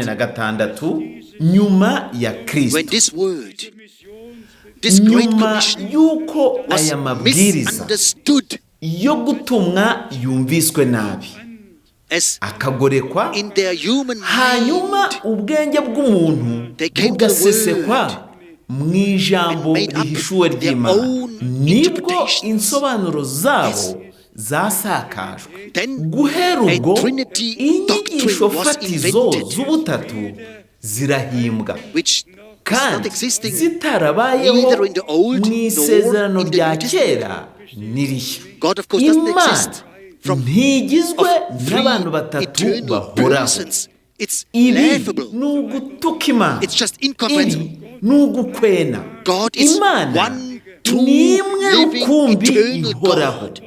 C: 386 nyuma ya
B: when
C: Kristo,
B: this word, this great
C: nyuma
B: commission
C: y'uko
B: was
C: aya mabwiriza
B: misunderstood
C: yo gutumwa yumviswe nabi
B: as
C: akagorekwa,
B: in their human
C: hanyuma
B: mind,
C: ubwenge bw'umuntu
B: They came to the
C: bugasesekwa mu ijambo
B: and made up
C: rihishuwe
B: their
C: ry'Imana,
B: own
C: nibwo
B: interpretations.
C: insobanuro zabo
B: Yes.
C: zasakajwe.
B: Then
C: Guhera
B: a
C: ubwo
B: Trinity
C: inyigisho
B: doctrine was
C: fatizo
B: invented,
C: z'ubutatu zirahimbwa,
B: which is not
C: kandi
B: existing
C: zitarabayeho
B: neither in the Old
C: mu isezerano
B: nor in the
C: rya
B: New Testament.
C: kera n'irishya.
B: God, of course, doesn't
C: Imana
B: exist from
C: ntigizwe
B: of three
C: n'abantu batatu
B: eternal
C: bahoraho.
B: persons. It's
C: Ibi
B: laughable.
C: ni ugutuka Imana.
B: It's just incomprehensible.
C: Ibi ni ugukwena.
B: God is
C: Imana
B: one true
C: ni imwe
B: living
C: rukumbi
B: eternal
C: ihoraho.
B: God.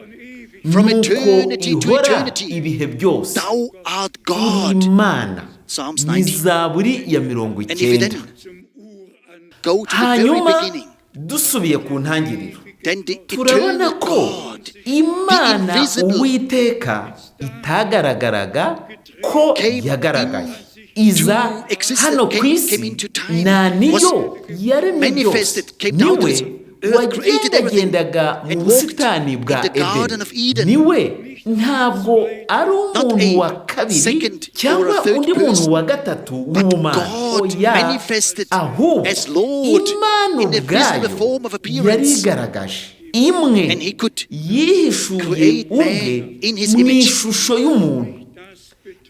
B: From
C: Nuko
B: eternity to
C: ihora
B: eternity,
C: ibihe byose.
B: Thou art
C: Uri
B: God.
C: Imana.
B: Psalms
C: Ni
B: 90.
C: Zaburi ya mirongo
B: And if you
C: icyenda.
B: then go to the very
C: Hanyuma
B: beginning,
C: dusubiye ku ntangiriro,
B: then the
C: turabona
B: eternal
C: ko
B: God, the
C: Imana
B: invisible,
C: Uwiteka itagaragaraga ko
B: came
C: yagaragaye iza
B: into existence,
C: hano ku isi,
B: came into time,
C: nta niyo
B: was
C: yaremye byose,
B: manifested, came down to
C: niwe
B: this earth, created everything,
C: wagendagendaga mu
B: and walked
C: busitani bwa
B: in the Garden
C: Edeni.
B: of Eden.
C: Niwe, ntabwo ari
B: Not
C: umuntu
B: a
C: wa kabiri
B: second or
C: cyangwa
B: a third
C: undi muntu
B: person,
C: wa gatatu
B: but
C: w'ubumana,
B: God
C: oya,
B: manifested
C: ahubwo
B: as Lord
C: Imana
B: in a visible
C: ubwayo
B: form of appearance.
C: yarigaragaje imwe,
B: And he could
C: yihishuye
B: create
C: ubwe
B: man in his
C: mu
B: image.
C: ishusho y'umuntu,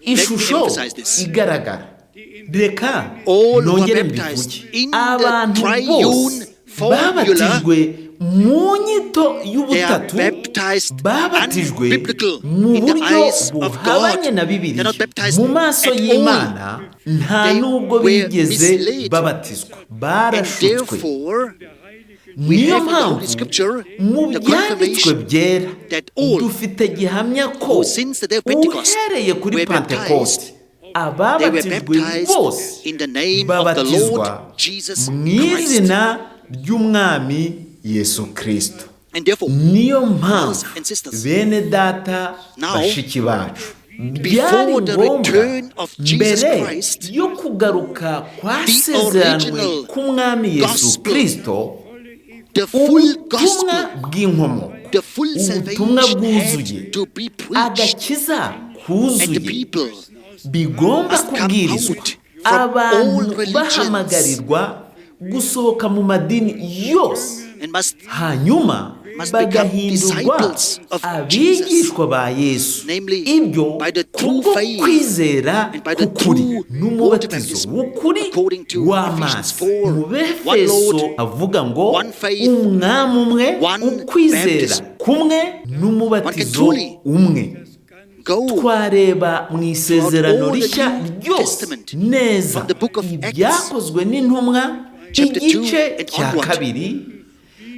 C: ishusho
B: emphasize this.
C: igaragara. Reka
B: All who are
C: nongere
B: baptized
C: mbivuge,
B: in the
C: abantu
B: triune
C: bose
B: formula,
C: babatijwe mu nyito
B: they are
C: y'ubutatu
B: baptized
C: babatijwe
B: unbiblical
C: mu
B: in the
C: buryo
B: eyes of
C: buhabanye
B: God.
C: na
B: They're
C: Bibiliya.
B: not baptized
C: Mu maso
B: at all.
C: y'Imana nta
B: They
C: nubwo
B: were
C: bigeze
B: misled.
C: babatizwa,
B: And
C: barashutswe.
B: therefore, we
C: Niyo
B: have in the Holy
C: mpamvu
B: Scripture
C: mu
B: the
C: byanditswe
B: confirmation
C: byera
B: that all
C: dufite gihamya ko
B: who since the day of Pentecost
C: uhereye kuri
B: were
C: Pentekoste
B: baptized, they were
C: ababatijwe
B: baptized
C: bose
B: in the name of the Lord
C: babatizwa
B: Jesus
C: mu
B: Christ.
C: izina ry'Umwami Yesu Kristo.
B: And therefore,
C: Niyo mpamvu,
B: brothers and sisters,
C: bene data,
B: now,
C: bashiki bacu, byari
B: before the
C: ngombwa
B: return of Jesus
C: mbere
B: Christ,
C: yo kugaruka kwasezeranywe
B: original
C: k'Umwami Yesu
B: gospel,
C: Kristo,
B: the full
C: ubutumwa
B: gospel,
C: bw'inkomoko,
B: the full
C: ubutumwa
B: salvation
C: bwuzuye,
B: had to be preached,
C: agakiza
B: and the
C: kuzuye
B: people
C: bigomba
B: must come
C: kubwirizwa,
B: out from all
C: abantu
B: religions
C: bahamagarirwa gusohoka mu madini yose,
B: and must
C: hanyuma
B: must become
C: bagahindurwa
B: disciples of Jesus,
C: abigishwa ba Yesu,
B: namely
C: ibyo
B: by the true
C: kubwo
B: faith
C: kwizera
B: and by the
C: k'ukuri
B: true water
C: n'umubatizo
B: baptism,
C: w'ukuri
B: according to
C: w'amazi.
B: Ephesians 4,
C: Mu
B: one
C: Befeso
B: Lord,
C: avuga ngo
B: one faith,
C: umwami umwe,
B: one
C: ukwizera
B: baptism.
C: kumwe,
B: One can
C: n'umubatizo
B: truly
C: umwe.
B: go
C: Twareba mu isezerano
B: all the
C: rishya
B: New
C: ryose
B: Testament,
C: neza
B: from the book of Acts,
C: ibyakozwe n'intumwa
B: chapter 2
C: igice
B: and
C: cya
B: onward,
C: kabiri,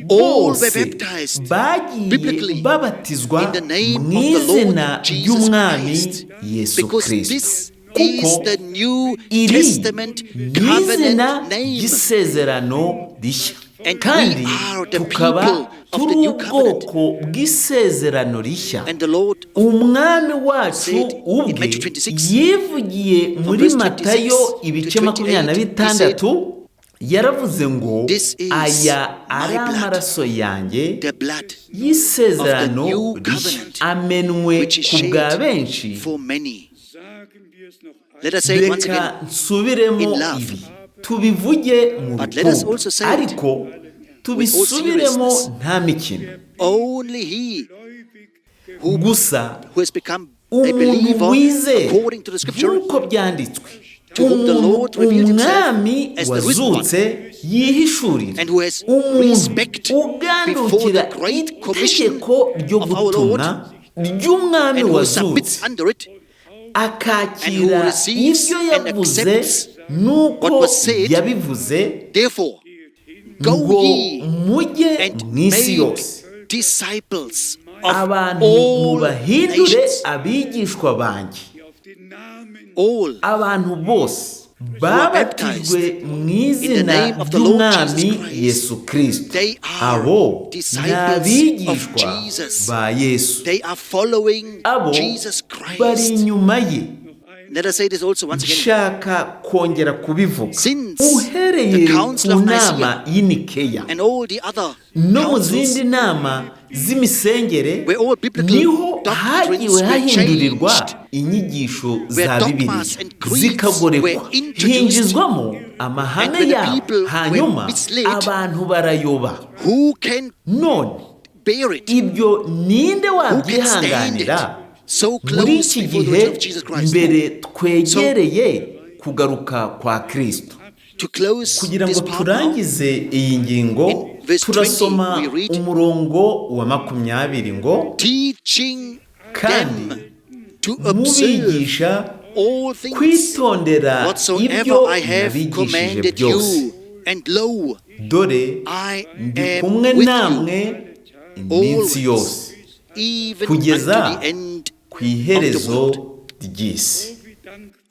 B: all were
C: bose
B: baptized
C: bagiye
B: biblically
C: babatizwa
B: in the name
C: mu
B: of the Lord
C: izina
B: Jesus
C: ry'Umwami
B: Christ,
C: Yesu
B: because
C: Kristo,
B: this is
C: kuko
B: the New
C: iri
B: Testament
C: ni izina
B: covenant name.
C: ry'isezerano rishya,
B: And
C: kandi
B: we are the
C: tukaba
B: people of the
C: turi
B: new covenant.
C: ubwoko bw'isezerano rishya.
B: And the Lord
C: Umwami wacu
B: said in
C: ubwe
B: Matthew 26,
C: yivugiye muri
B: verse 26
C: Matayo
B: to
C: ibice
B: 28,
C: makumyabiri na
B: he said,
C: bitandatu, yaravuze ngo
B: "This is
C: aya
B: my
C: ari
B: blood,
C: amaraso yanjye
B: the blood
C: y'isezerano
B: of the new
C: rishya
B: covenant,
C: amenwe
B: which is
C: ku bwa
B: shed
C: benshi.
B: for many."
A: Sagen wir es noch
B: Let us say it once
C: Reka
B: again.
C: nsubiremo
B: in love.
C: ibi, tubivuge mu
B: But let us
C: rukundo,
B: also say it
C: ariko tubisubiremo
B: seriousness.
C: nta mikino.
B: Only he
A: gläubig
C: Gusa
B: who has become a
C: umuntu
B: believer
C: wizera
B: according to the scripture,
C: nk'uko byanditswe,
B: to whom the
C: umuntu
B: Lord revealed himself
C: Umwami
B: as the risen one,
C: wazutse yihishurira,
B: and who has
C: umuntu
B: respect before
C: ugandukira
B: the great commission
C: itegeko ryo
B: of our Lord,
C: gutumwa ry'Umwami
B: and who submits
C: wazutse,
B: under it, and who
C: akakira
B: receives
C: ibyo
B: and
C: yavuze
B: accepts
C: n'uko
B: what was said,
C: yabivuze,
B: therefore go
C: ngo
B: ye
C: mujye
B: and
C: mu isi
B: make
C: yose,
B: disciples of
C: abantu
B: all
C: mubahindure
B: nations,
C: abigishwa banjye,
A: die auf den Namen
B: all
C: abantu bose babatijwe mu
B: in the
C: izina
B: name of the Lord
C: ry'Umwami
B: Jesus Christ.
C: Yesu Kristo,
B: They are
C: abo ni
B: disciples of
C: abigishwa
B: Jesus.
C: ba Yesu,
B: They are following
C: abo
B: Jesus
C: bari
B: Christ.
C: inyuma ye.
B: Let us say this also once again.
C: Nshaka kongera kubivuga,
B: Since
C: uhereye
B: the Council
C: ku
B: of Nicaea
C: nama y'Inikeya
B: and all the other
C: no mu
B: councils
C: zindi nama z'imisengere,
B: where all biblical
C: niho
B: doctrines
C: hagiwe
B: were
C: hahindurirwa
B: changed,
C: inyigisho
B: where
C: za
B: dogmas
C: Bibiliya
B: and creeds
C: zikagorekwa,
B: were introduced,
C: hinjizwamo amahame
B: and when the
C: yabo,
B: people were
C: hanyuma
B: misled,
C: abantu barayoba.
B: who can
C: None
B: bear it?
C: ibyo ninde
B: Who can stand it?
C: wabyihanganira
B: So
C: muri
B: close
C: iki
B: before the
C: gihe
B: return of Jesus Christ.
C: mbere twegereye kugaruka kwa Kristo?
B: To close
C: Kugira
B: this
C: ngo
B: part now,
C: turangize iyi ngingo,
B: in verse 20
C: turasoma
B: we read,
C: umurongo wa 20 ngo
B: teaching
C: kandi
B: them to observe
C: mubigisha
B: all things
C: kwitondera
B: whatsoever
C: ibyo
B: I have
C: nabigishije
B: commanded
C: byose,
B: you. And lo,
C: dore
B: I
C: ndi
B: am
C: kumwe
B: with you
C: namwe iminsi
B: always,
C: yose
B: even
C: kugeza
B: unto the end
C: ku
B: of the
C: iherezo
B: world.
C: ry'isi.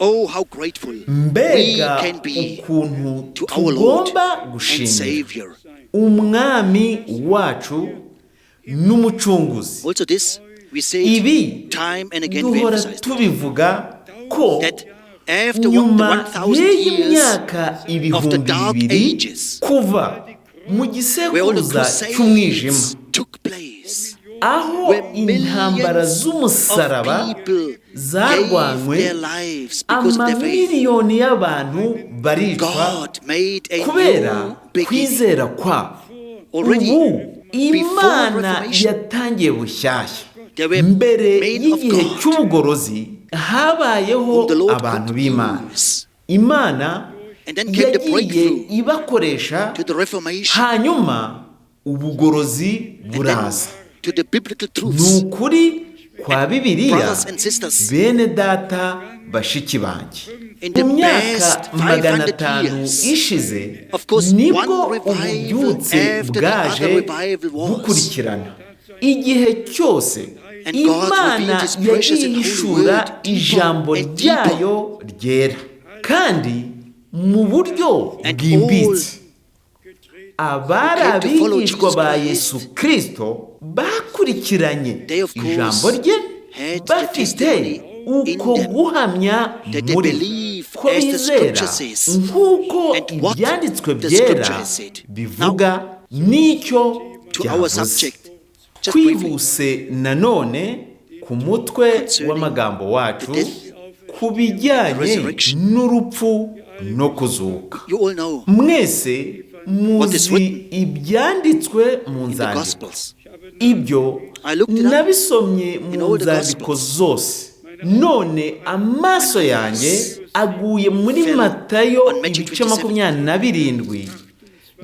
B: Oh, how grateful we
C: Mbega
B: can be
C: ukuntu
B: to our Lord
C: tugomba
B: and
C: gushimira
B: Savior.
C: Umwami wacu n'Umucunguzi!
B: Also, this we say it
C: Ibi
B: time and again, we
C: duhora
B: emphasize
C: tubivuga ko
B: that after the
C: nyuma
B: 1,000
C: y'iyi
B: years
C: myaka
B: of the
C: ibihumbi
B: dark
C: bibiri
B: ages,
C: kuva mu
B: where all the
C: gisekuruza cy'umwijima,
B: crusades took place,
C: aho
B: where
C: intambara
B: millions of
C: z'umusaraba
B: people gave
C: zarwanywe,
B: their lives because of their faith,
C: amamiliyoni y'abantu baricwa
B: God made a
C: kubera
B: new beginning.
C: kwizera kwabo,
B: Already
C: ubu
B: before
C: Imana
B: Reformation,
C: yatangiye bushyashya.
B: there were
C: Mbere
B: men of
C: y'igihe
B: God
C: cy'ubugorozi habayeho
B: whom the Lord
C: abantu
B: could
C: b'Imana
B: use.
C: Imana
B: And then came the
C: yagiye
B: breakthrough
C: ibakoresha,
B: to the Reformation
C: hanyuma ubugorozi
B: and then
C: buraza.
B: to the biblical
C: Ni
B: truths.
C: ukuri kwa Bibiliya.
B: Brothers and sisters,
C: Bene data, bashiki banjye,
B: in the
C: mu myaka
B: past
C: magana
B: 500
C: atanu
B: years,
C: ishize
B: of course,
C: nibwo
B: one revival
C: ububyutse
B: after the
C: bwaje
B: other revival was.
C: bukurikirana. Igihe cyose
B: And God
C: Imana
B: revealed His precious
C: yagiye
B: and holy
C: ihishura
B: word deeper
C: ijambo
B: and deeper.
C: ryayo ryera kandi mu buryo
B: And
C: bwimbitse. Abari
B: who came to follow
C: abigishwa
B: Jesus
C: ba
B: Christ,
C: Yesu Kristo bakurikiranye
B: they of course
C: ijambo rye
B: had the
C: bafite
B: testimony in
C: uko
B: them
C: guhamya
B: that they
C: muri
B: believe
C: ko
B: as the
C: bizera
B: scripture says
C: nk'uko
B: and what
C: ibyanditswe
B: the
C: byera
B: scripture has said.
C: bivuga n'icyo
B: To our
C: byavuze.
B: subject, just briefly,
C: Twihuse nanone ku mutwe
B: concerning
C: w'amagambo wacu,
B: the death
C: ku bijyanye
B: resurrection.
C: n'urupfu no kuzuka.
B: You all know
C: Mwese
B: what is
C: muzi
B: written
C: ibyanditswe mu
B: in the
C: nzandiko.
B: Gospels.
C: Ibyo
B: I looked it up
C: nabisomye
B: in
C: mu
B: all the
C: nzandiko
B: Gospels.
C: zose, none amaso yanjye aguye muri
B: Fell
C: Matayo
B: on Matthew
C: ibice
B: 27,
C: 27,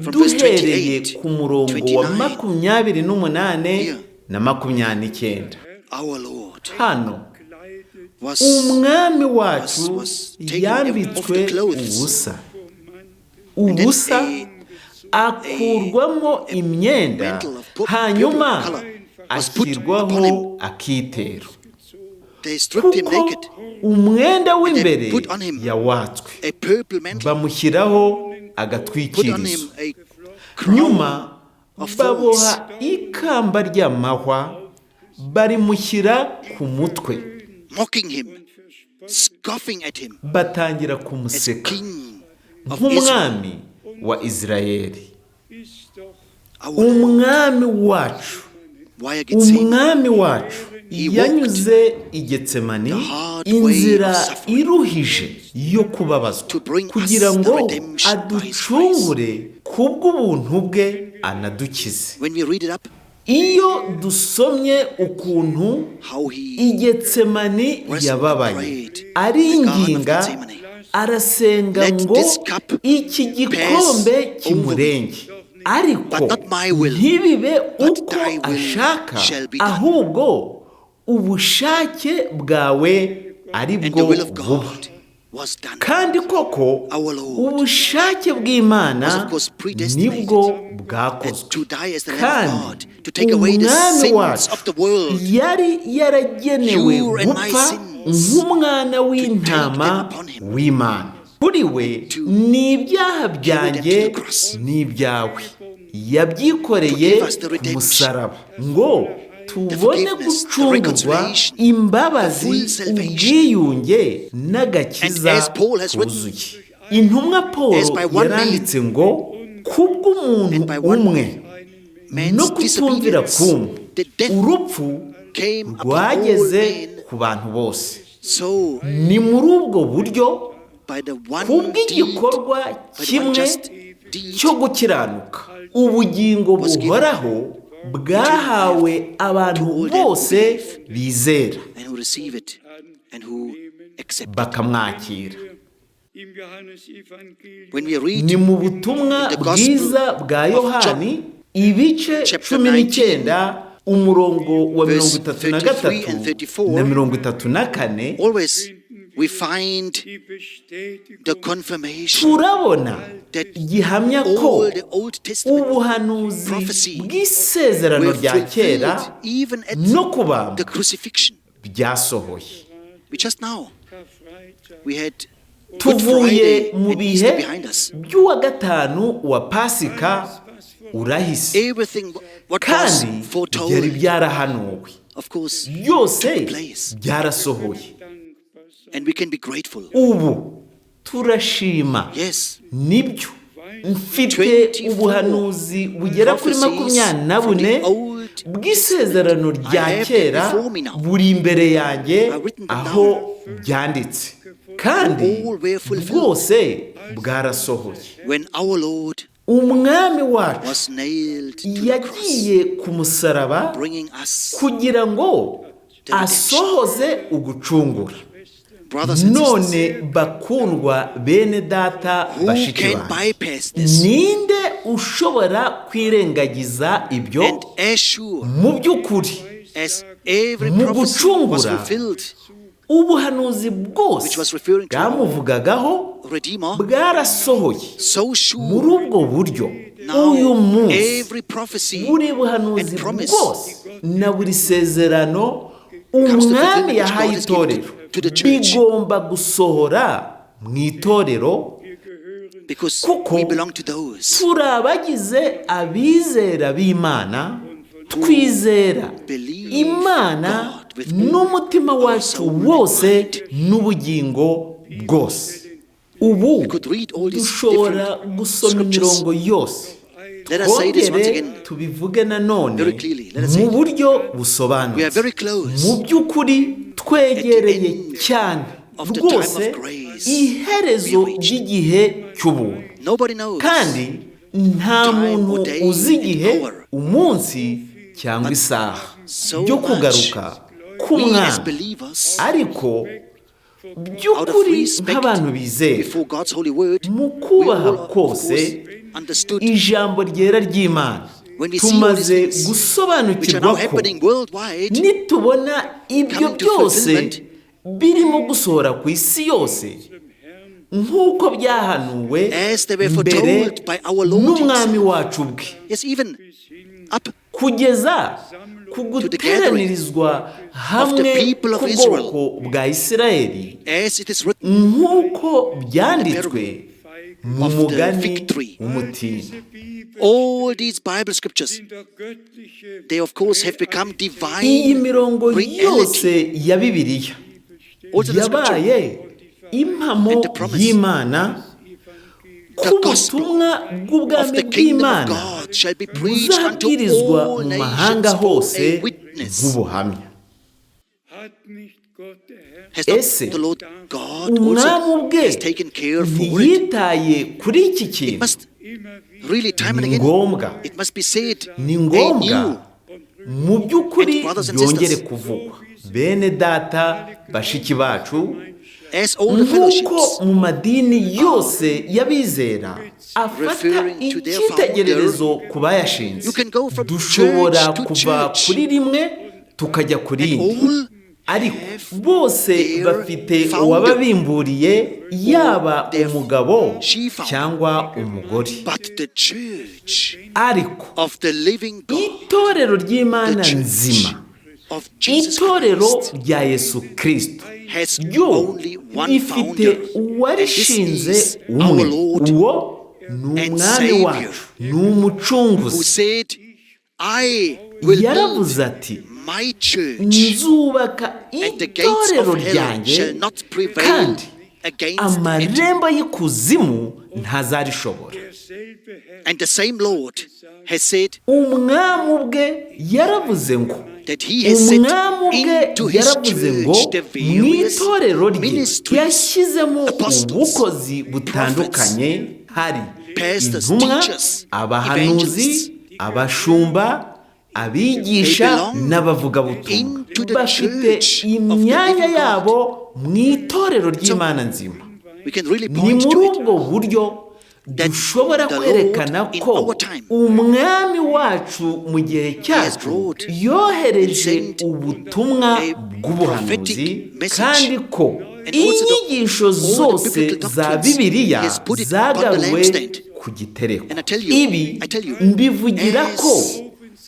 B: from verse
C: duhereye
B: 28,
C: ku murongo wa
B: 29.
C: 28
B: Here.
C: na 29.
B: Our Lord
C: Hano
B: was
C: Umwami wacu
B: was taken off
C: yambitswe
B: the clothes.
C: ubusa,
B: And then
C: ubusa
B: a
C: Akurwamo imyenda,
B: mantle of purple
C: hanyuma
B: color was put
C: ashyirwaho
B: upon him.
C: akitero,
B: They stripped him
C: kuko
B: naked,
C: umwenda w'imbere
B: put on him
C: yawatswe,
B: a purple mantle,
C: bamushyiraho
B: put on
C: agatwikirizo.
B: him a crown
C: Nyuma
B: of thorns.
C: baboha ikamba ry'amahwa, barimushyira ku mutwe.
B: Mocking him, scoffing at him
C: Batangira
B: as
C: kumuseka
B: king of Israel.
C: nk'umwami wa Isirayeli.
A: Ist doch
B: Our Lord,
C: Umwami wacu,
B: via Gethsemane,
C: Umwami wacu
B: He walked
C: yanyuze i Getsemani,
B: the hard way
C: inzira
B: of suffering
C: iruhije yo kubabazwa,
B: to bring us
C: kugira
B: the
C: ngo
B: redemption by his
C: aducungure kubw'ubuntu bwe, anadukize.
B: When we read it up,
C: Iyo dusomye ukuntu
B: how he
C: i Getsemani
B: wrestled and
C: yababaye,
B: prayed, the
C: aringinga,
B: Garden of Gethsemane.
C: arasenga
B: Let
C: ngo
B: this cup
C: iki gikombe
B: pass
C: kimurenge, ariko
B: But not my will,
C: ntibibe
B: but
C: uko
B: thy will
C: ashaka,
B: shall be done.
C: ahubwo ubushake bwawe ari
B: And the
C: bwo
B: will of
C: buba.
B: God was done.
C: Kandi koko
B: Our Lord
C: ubushake bw'Imana
B: was of course predestinated
C: nibwo bwakozwe.
B: to die as the Lamb of
C: Kandi
B: God, to take away the
C: Umwami
B: sins
C: wacu
B: of the world,
C: yari yaragenewe
B: your and my
C: gupfa
B: sins,
C: nk'umwana w'intama
B: to take them upon him,
C: w'Imana. Kuri we
B: to
C: ni ibyaha
B: carry them
C: byanjye
B: to the cross,
C: n'ibyawe yabyikoreye
B: to give us the
C: ku
B: redemption,
C: musaraba ngo tubone
B: forgiveness, the
C: gucungurwa,
B: reconciliation,
C: imbabazi,
B: the full salvation.
C: ubwiyunge n'agakiza
B: And as Paul has written,
C: kuzuye. Intumwa Paul
B: as by one man
C: yaranditse ngo kubw'umuntu
B: and by one
C: umwe
B: man's
C: no kutumvira
B: disobedience,
C: kumwe,
B: the death
C: urupfu
B: came upon all
C: rwageze
B: men.
C: ku bantu bose.
B: So
C: Ni muri ubwo buryo,
B: by the one deed,
C: kubw'igikorwa
B: by the one
C: kimwe
B: just deed,
C: cyo gukiranuka, ubugingo
B: was given
C: buhoraho bwahawe abantu
B: to all them who
C: bose
B: believe.
C: bizera
B: and who receive it and who accept it.
C: bakamwakira.
A: Im Johannesevangelium
B: When we read
C: Ni mu butumwa
B: the Gospel
C: bwiza bwa
B: of
C: Yohani, ibice
B: chapter
C: 19, umurongo wa
B: verse
C: 33
B: 33 and 34,
C: na 34,
B: always we find
A: die Bestätigung
B: the confirmation
C: turabona
B: that
C: gihamya ko
B: all the Old Testament
C: ubuhanuzi
B: prophecy
C: bw'isezerano
B: were
C: rya kera
B: fulfilled even at
C: no kubambwa
B: the crucifixion.
C: byasohoye.
B: We just now
A: Karfreitag
B: we had Good
C: Tuvuye
B: Friday
C: mu
B: and Easter
C: bihe
B: behind us.
C: by'uwa gatanu wa Pasika urahise,
B: Everything what was
C: kandi byari
B: foretold,
C: byarahanuwe
B: of course,
C: byose
B: took place,
C: byarasohoye.
A: dankbar sein.
B: and we can be grateful.
C: Ubu turashima.
B: Yes,
C: Nibyo, mfite
B: 24
C: ubuhanuzi bugera kuri
B: prophecies
C: makumyabiri na
B: from
C: bune
B: the Old
C: bw'isezerano
B: Testament.
C: rya
B: I have them
C: kera
B: before me now.
C: buri imbere yanjye
B: I've written them
C: aho
B: down.
C: byanditse, kandi
B: All were fulfilled.
C: bwose bwarasohoye.
B: When our Lord
C: Umwami wacu
B: was nailed to the cross,
C: yagiye ku musaraba
B: bringing us
C: kugira ngo
B: the redemption.
C: asohoze ugucungura.
B: Brothers and sisters,
C: None bakundwa bene data,
B: who
C: bashiki
B: can
C: banjye,
B: bypass this?
C: ninde ushobora kwirengagiza ibyo?
B: And as sure
C: Mu by'ukuri,
B: as every
C: mu
B: prophecy was
C: gucungura,
B: fulfilled,
C: ubuhanuzi bwose
B: which was referring to
C: bwamuvugagaho
B: Redeemer,
C: bwarasohoye.
B: so sure
C: Muri ubwo buryo, uyu
B: now
C: munsi
B: every prophecy
C: buri buhanuzi
B: and promise
C: bwose na buri sezerano
B: comes to
C: Umwami
B: fulfillment which
C: yahaye
B: God has given
C: itorero
B: to the church.
C: bigomba gusohora mu itorero,
B: Because
C: kuko
B: we belong to those
C: turi abagize abizera b'Imana, twizera
B: believe
C: Imana
B: God with all
C: n'umutima
B: our
C: wacu
B: soul and
C: wose
B: mind.
C: n'ubugingo bwose. Ubu
B: We could read all these
C: dushobora
B: different
C: gusoma
B: scriptures.
C: imirongo yose.
B: Let us say this once
C: Twongere
B: again
C: tubivuge nanone
B: very clearly. Let us say
C: mu
B: it.
C: buryo
B: We are
C: busobanutse.
B: very close
C: Mu by'ukuri
B: at the
C: twegereye
B: end
C: cyane
B: of the time
C: rwose
B: of grace
C: iherezo
B: we reached.
C: ry'igihe cy'ubuntu.
B: Nobody knows
C: Kandi nta
B: time
C: muntu
B: or day
C: uzi
B: and
C: igihe,
B: hour.
C: umunsi cyangwa
B: But
C: isaha
B: so
C: byo
B: much
C: kugaruka
B: we as
C: k'Umwami,
B: believers,
C: ariko
B: out of
C: by'ukuri
B: respect
C: nk'abantu bizera,
B: before God's holy word,
C: mu
B: we
C: kubaha
B: all, of
C: kose
B: course, understood
C: ijambo ryera ry'Imana,
B: when we see all these
C: tumaze
B: things which are
C: gusobanukirwa
B: now
C: ko
B: happening worldwide,
C: nitubona ibyo
B: coming to
C: byose
B: fulfillment,
C: birimo gusohora ku isi yose, Nk'uko byahanuwe
B: As they were
C: mbere
B: foretold by our Lord
C: n'Umwami wacu ubwe,
B: Yes, even up
C: kugeza ku
B: to the gathering
C: guteranirizwa
B: of the
C: hamwe
B: people of Israel,
C: k'ubwoko bwa Isirayeli,
B: as it is written
C: nk'uko byanditswe mu
B: of the
C: mugani
B: fig tree.
C: w'umutini.
B: All these Bible scriptures, they of course have become
C: Iyi
B: divine
C: mirongo
B: reality.
C: yose ya Bibiliya
B: Also the scripture,
C: yabaye impamo
B: and the promise,
C: y'Imana
B: the gospel
C: k'ubutumwa
B: of
C: bw'ubwami
B: the kingdom of
C: bw'Imana
B: God shall be preached unto
C: buzabwirizwa
B: all
C: mu mahanga
B: nations for
C: hose
B: a witness.
C: nk'ubuhamya.
B: Has not
C: Ese
B: the Lord God
C: Umwami
B: also
C: ubwe
B: has taken care for it?
C: ntiyitaye kuri iki
B: It
C: kintu?
B: must really, time and
C: Ni
B: again,
C: ngombwa,
B: it must be said
C: ni ngombwa
B: anew.
C: mu by'ukuri
B: And brothers and
C: byongere
B: sisters,
C: kuvugwa, bene data, bashiki bacu,
B: As all the
C: nk'uko
B: fellowships
C: mu madini yose y'abizera afata
B: referring to their
C: icyitegererezo ku bayashinze,
B: You can go from
C: dushobora
B: church to
C: kuva
B: church.
C: kuri rimwe tukajya ku
B: And
C: rindi,
B: all
C: ariko
B: have
C: bose
B: their
C: bafite
B: founder
C: uwababimburiye, yaba
B: their
C: umugabo
B: she founder.
C: cyangwa umugore.
B: But the church
C: Ariko
B: of the living God,
C: itorero
B: the
C: ry'Imana
B: church
C: nzima,
B: of Jesus
C: itorero
B: Christ,
C: rya Yesu Kristo,
B: has
C: ryo
B: only one
C: rifite
B: founder, and this
C: uwarishinze
B: is
C: umwe.
B: our Lord
C: Uwo ni
B: and
C: Umwami
B: Savior,
C: wacu, ni
B: who
C: Umucunguzi.
B: said, "I will build
C: Yaravuze ati:
B: my church,
C: "Nzubaka
B: and the gates
C: itorero
B: of hell
C: ryanjye,
B: shall not prevail
C: kandi
B: against it."
C: amarembo y'ikuzimu ntazarishobora."
B: And the same Lord has said
C: Umwami ubwe yaravuze ngo
B: that he has set
C: Umwami ubwe
B: into his
C: yaravuze ngo
B: church the
C: mu
B: various
C: itorero rye
B: ministries,
C: yashyizemo
B: apostles,
C: ubukozi butandukanye, hari
B: pastors,
C: intumwa,
B: teachers,
C: abahanuzi,
B: evangelists.
C: abashumba, abigisha
B: They belong
C: n'abavugabutumwa.
B: into the
C: Bafite
B: church of the
C: imyanya
B: living God.
C: yabo mu itorero ry'Imana nzima.
B: We can really
C: Ni
B: point
C: muri
B: to it
C: ubwo buryo
B: that
C: dushobora
B: the
C: kwerekana
B: Lord in
C: ko
B: our time
C: Umwami wacu mu gihe
B: has
C: cyacu
B: brought
C: yohereje
B: and sent
C: ubutumwa
B: a
C: bw'ubuhanuzi,
B: prophetic message.
C: kandi ko
B: And also
C: inyigisho
B: all the
C: zose
B: biblical
C: za
B: doctrines,
C: Bibiliya
B: he has put it upon the
C: zagaruwe
B: lampstand.
C: ku gitereko.
B: And I tell you,
C: Ibi
B: I tell you,
C: mbivugira
B: as
C: ko